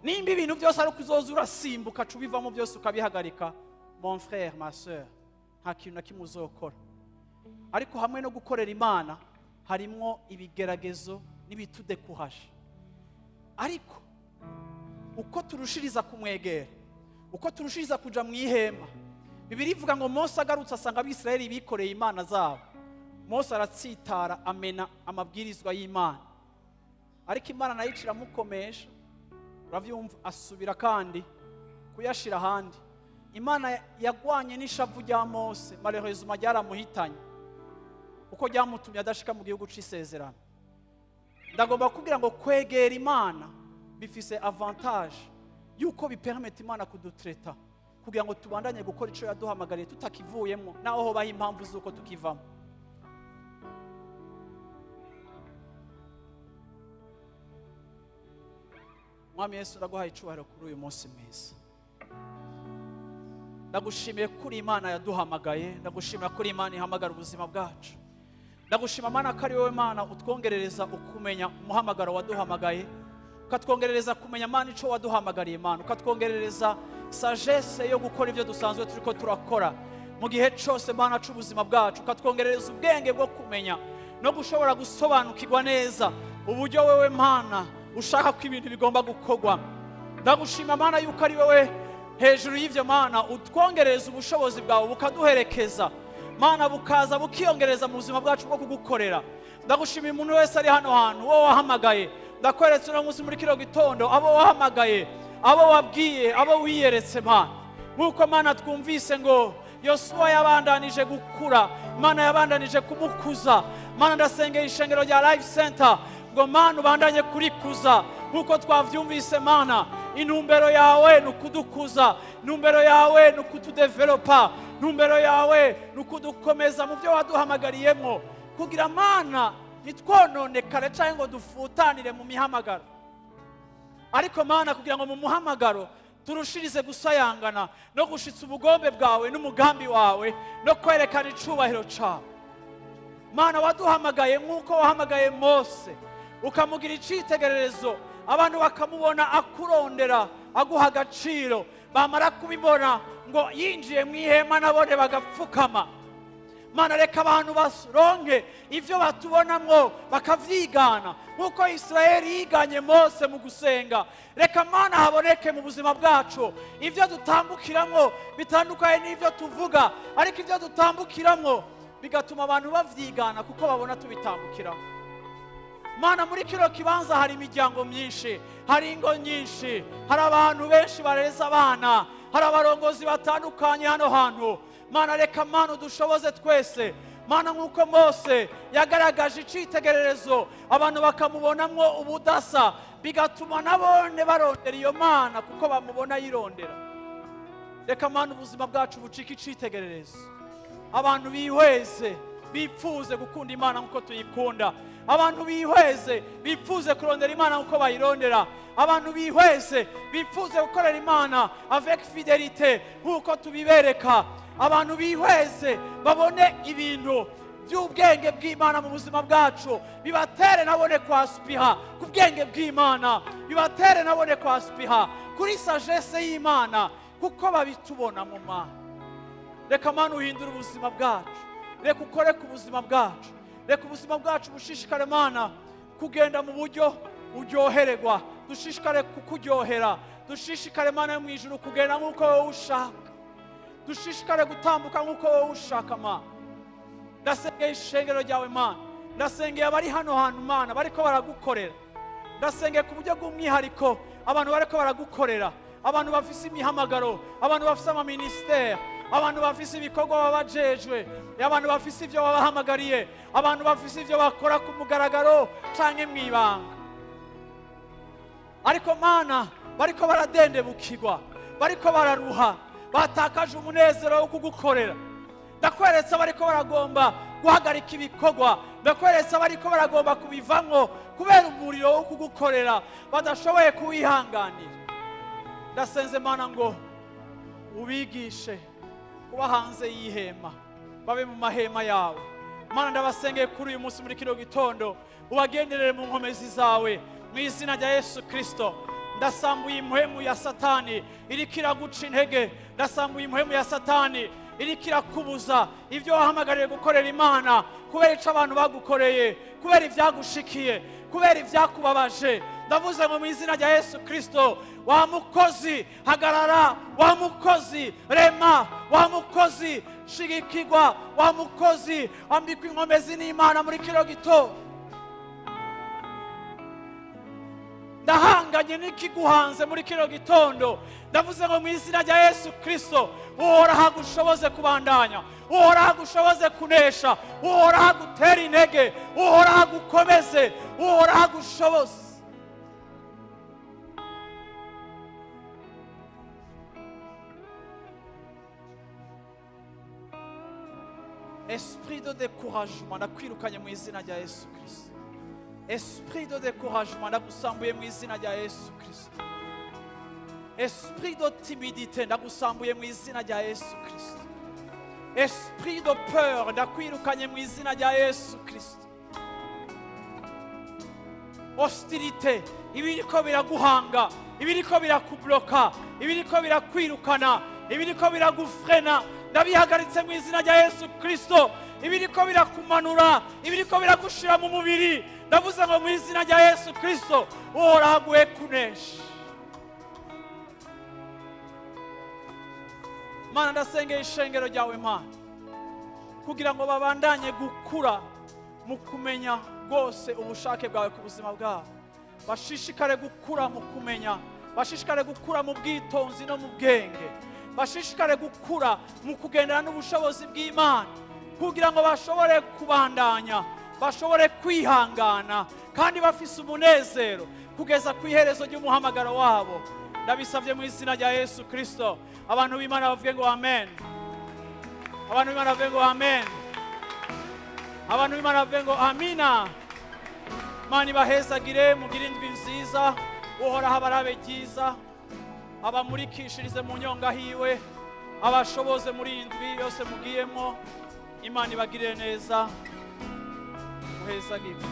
Nimba ibintu byose ari kuzoza urasimbuka cubivamo byose ukabihagarika, mon frère, ma sœur, nta kintu na kimwe uzokora. Ariko hamwe no gukorera Imana harimwo ibigeragezo n'ibitudekuhasha. Ariko uko turushiriza kumwegera, uko turushiriza kuja mu ihema, Bibiliya ivuga ngo Mose agarutse asanga Abisirayeli bikoreye imana zabo. Mose aratsitara amena amabwirizwa y'Imana. Ariko Imana nayo iramukomesha, uravyumva, asubira kandi kuyashira ahandi. Imana yagwanye n'ishavu rya Mose, malheureusement ryaramuhitanye, kuko ryamutumye adashika mu gihugu c'isezerano. Ndagomba kubwira ngo kwegera Imana bifise avantage yuko bipermete Imana kudutreta kugira ngo tubandanye gukora ico yaduhamagariye tutakivuyemo, naho hobaho impamvu z'uko tukivamo. Mwami Yesu, ndaguhaye icubahiro kuri uyu munsi mwiza. Ndagushimiye kuri Imana yaduhamagaye, ndagushimira kuri Imana ihamagara ubuzima bwacu. Ndagushima Mana ko ari wowe Mana utwongerereza ukumenya umuhamagaro waduhamagaye, ukatwongerereza kumenya Mana ico waduhamagariye Mana, ukatwongerereza sagesse yo gukora ivyo dusanzwe turiko turakora mu gihe cose Mana c'ubuzima bwacu, ukatwongerereza ubwenge bwo kumenya no gushobora gusobanukirwa neza uburyo wewe Mana ushaka ko ibintu bigomba gukorwa. Ndagushima Mana yuko ari wewe hejuru y'ivyo Mana utwongereza ubushobozi bwawe bukaduherekeza Mana, bukaza bukiyongereza mu buzima bwacu bwo kugukorera. Ndagushima umuntu wese ari hano hantu wowe wahamagaye. Ndakweretse uno munsi muri kino gitondo abo wahamagaye, abo wabwiye, abo wiyeretse Mana. Nkuko Mana twumvise ngo Yosuwa yabandanije gukura, Mana yabandanije kumukuza. Mana ndasengera ishengero rya Life Center ngo Mana ubandanye kurikuza nkuko twavyumvise Mana. Intumbero yawe ni ukudukuza, intumbero yawe ni ukutudevelopa, intumbero yawe ni ukudukomeza mu byo waduhamagariyemo, kugira Mana nitwononekare canke ngo dufutanire mu mihamagaro. Ariko Mana kugira ngo mu muhamagaro Turushirize gusayangana no gushitsa ubugombe bwawe n'umugambi wawe no kwerekana icubahiro cawe. Mana, waduhamagaye nk'uko wahamagaye Mose, ukamugira icitegererezo, abantu bakamubona akurondera, aguha agaciro, bamara kubibona ngo yinjiye mu ihema nabone bagapfukama. Mana, reka abantu baronke ivyo batubonamwo bakavyigana nk'uko Israeli yiganye Mose mu gusenga. Reka Mana haboneke mu buzima bwacu ivyo dutambukiramwo bitandukanye n'ivyo tuvuga, ariko ivyo dutambukiramwo bigatuma abantu bavyigana kuko babona tubitambukiramo. Mana, muri kino kibanza hari imiryango myinshi, hari ingo nyinshi, hari abantu benshi bareza abana, hari abarongozi batandukanye hano hantu. Mana, reka Mana udushoboze twese. Mana, nk'uko Mose yagaragaje icitegererezo, abantu bakamubonamwo ubudasa, bigatuma nabone barondera iyo Mana kuko bamubona yirondera. Reka Mana ubuzima bwacu bucike icitegererezo, abantu bihweze bipfuze gukunda Imana nk'uko tuyikunda, abantu bihweze bipfuze kurondera Imana nk'uko bayirondera, abantu bihweze bipfuze gukorera Imana avec fidélité nk'uko tubibereka, abantu bihweze babone ibintu by'ubwenge bw'Imana mu buzima bwacu, bibatere nabone kwaspiha ku bwenge bw'Imana, bibatere nabone kwaspiha kuri sagesse y'Imana kuko babitubona mu Mana. Reka Mana uhindure ubuzima bwacu, reka ukore ku buzima bwacu, reka ubuzima bwacu bushishikare Mana kugenda mu buryo uryohererwa, dushishikare kukuryohera, dushishikare Mana yo mu ijuru kugenda nk'uko wowe ushaka, dushishikare gutambuka nk'uko wowe ushaka. Mana, ndasengeye ishengero ryawe Mana, ndasengeye abari hano hantu Mana bariko baragukorera, ndasengeye ku buryo bw'umwihariko abantu bariko baragukorera, abantu bafise imihamagaro, abantu bafise amaministeri, abantu bafise ibikorwa babajejwe, abantu bafise ivyo babahamagariye, abantu bafise ivyo bakora ku mugaragaro canke mw'ibanga, ariko Mana bariko baradendebukirwa, bariko bararuha, batakaje umunezero wo kugukorera. Ndakweretse bariko baragomba guhagarika ibikorwa, ndakweretse bariko baragomba kubivamwo kubera umuriro wo kugukorera badashoboye kuwihanganira. Ndasenze Mana ngo ubigishe kuba hanze y'ihema, babe mu mahema yawe. Mana, ndabasengeye kuri uyu munsi muri kino gitondo, ubagenderere mu nkomezi zawe mu izina rya Yesu Kristo. Ndasambuye impwemu ya Satani iriko iraguca intege, ndasambuye impwemu ya Satani iriko irakubuza ibyo wahamagariye gukorera Imana, kubera ico abantu bagukoreye, kubera ivyagushikiye, kubera ivyakubabaje. Ndavuze ngo mu izina rya Yesu Kristo, wa mukozi hagarara, wa mukozi rema, wa mukozi shigikirwa, wa mukozi ambikwa inkomezi n'Imana muri kino gitondo. Ndahanganye n'ikiguhanze muri kino gitondo, ndavuze ngo mu izina rya Yesu Kristo, Uhoraho agushoboze kubandanya, Uhoraho agushoboze kunesha, Uhoraho agutera intege, Uhoraho agukomeze, Uhoraho agushoboze. Esprit de découragement ndakwirukanye mu izina rya Yesu Kristo. Esprit de découragement ndagusambuye mu izina rya Yesu Kristo. Esprit de timidité ndagusambuye mu izina rya Yesu Kristo. Esprit de peur ndakwirukanye mu izina rya Yesu Kristo. Hostilité ibiriko biraguhanga, ibiriko birakubloka, ibiriko birakwirukana, ibiriko biragufrena, ndabihagaritse mu izina rya Yesu Kristo. Ibiriko birakumanura, ibiriko biragushira mu mubiri, ndavuze ngo mu izina rya Yesu Kristo, Uhoraho aguhe kunesha. Mana, ndasengeye ishengero ryawe Mana, kugira ngo babandanye gukura mu kumenya rwose ubushake bwawe ku buzima bwabo, bashishikare gukura mu kumenya, bashishikare gukura mu bwitonzi no mu bwenge, bashishikare gukura mu kugendana n'ubushobozi bw'Imana, kugira ngo bashobore kubandanya, bashobore kwihangana kandi bafise umunezero kugeza ku iherezo ry'umuhamagaro wabo. Ndabisabye mu izina rya Yesu Kristo. Abantu b'Imana bavuge ngo amen. Abantu b'Imana bavuge ngo amen. Abantu b'Imana bavuge ngo amina. Mana ibahezagire, mugire indwi nziza, Uhoraho abarabe ryiza. Abamurikishirize mu nyonga hiwe, abashoboze muri iyi ndwi yose mugiyemo. Imana ibagirire neza, muhezagirwe.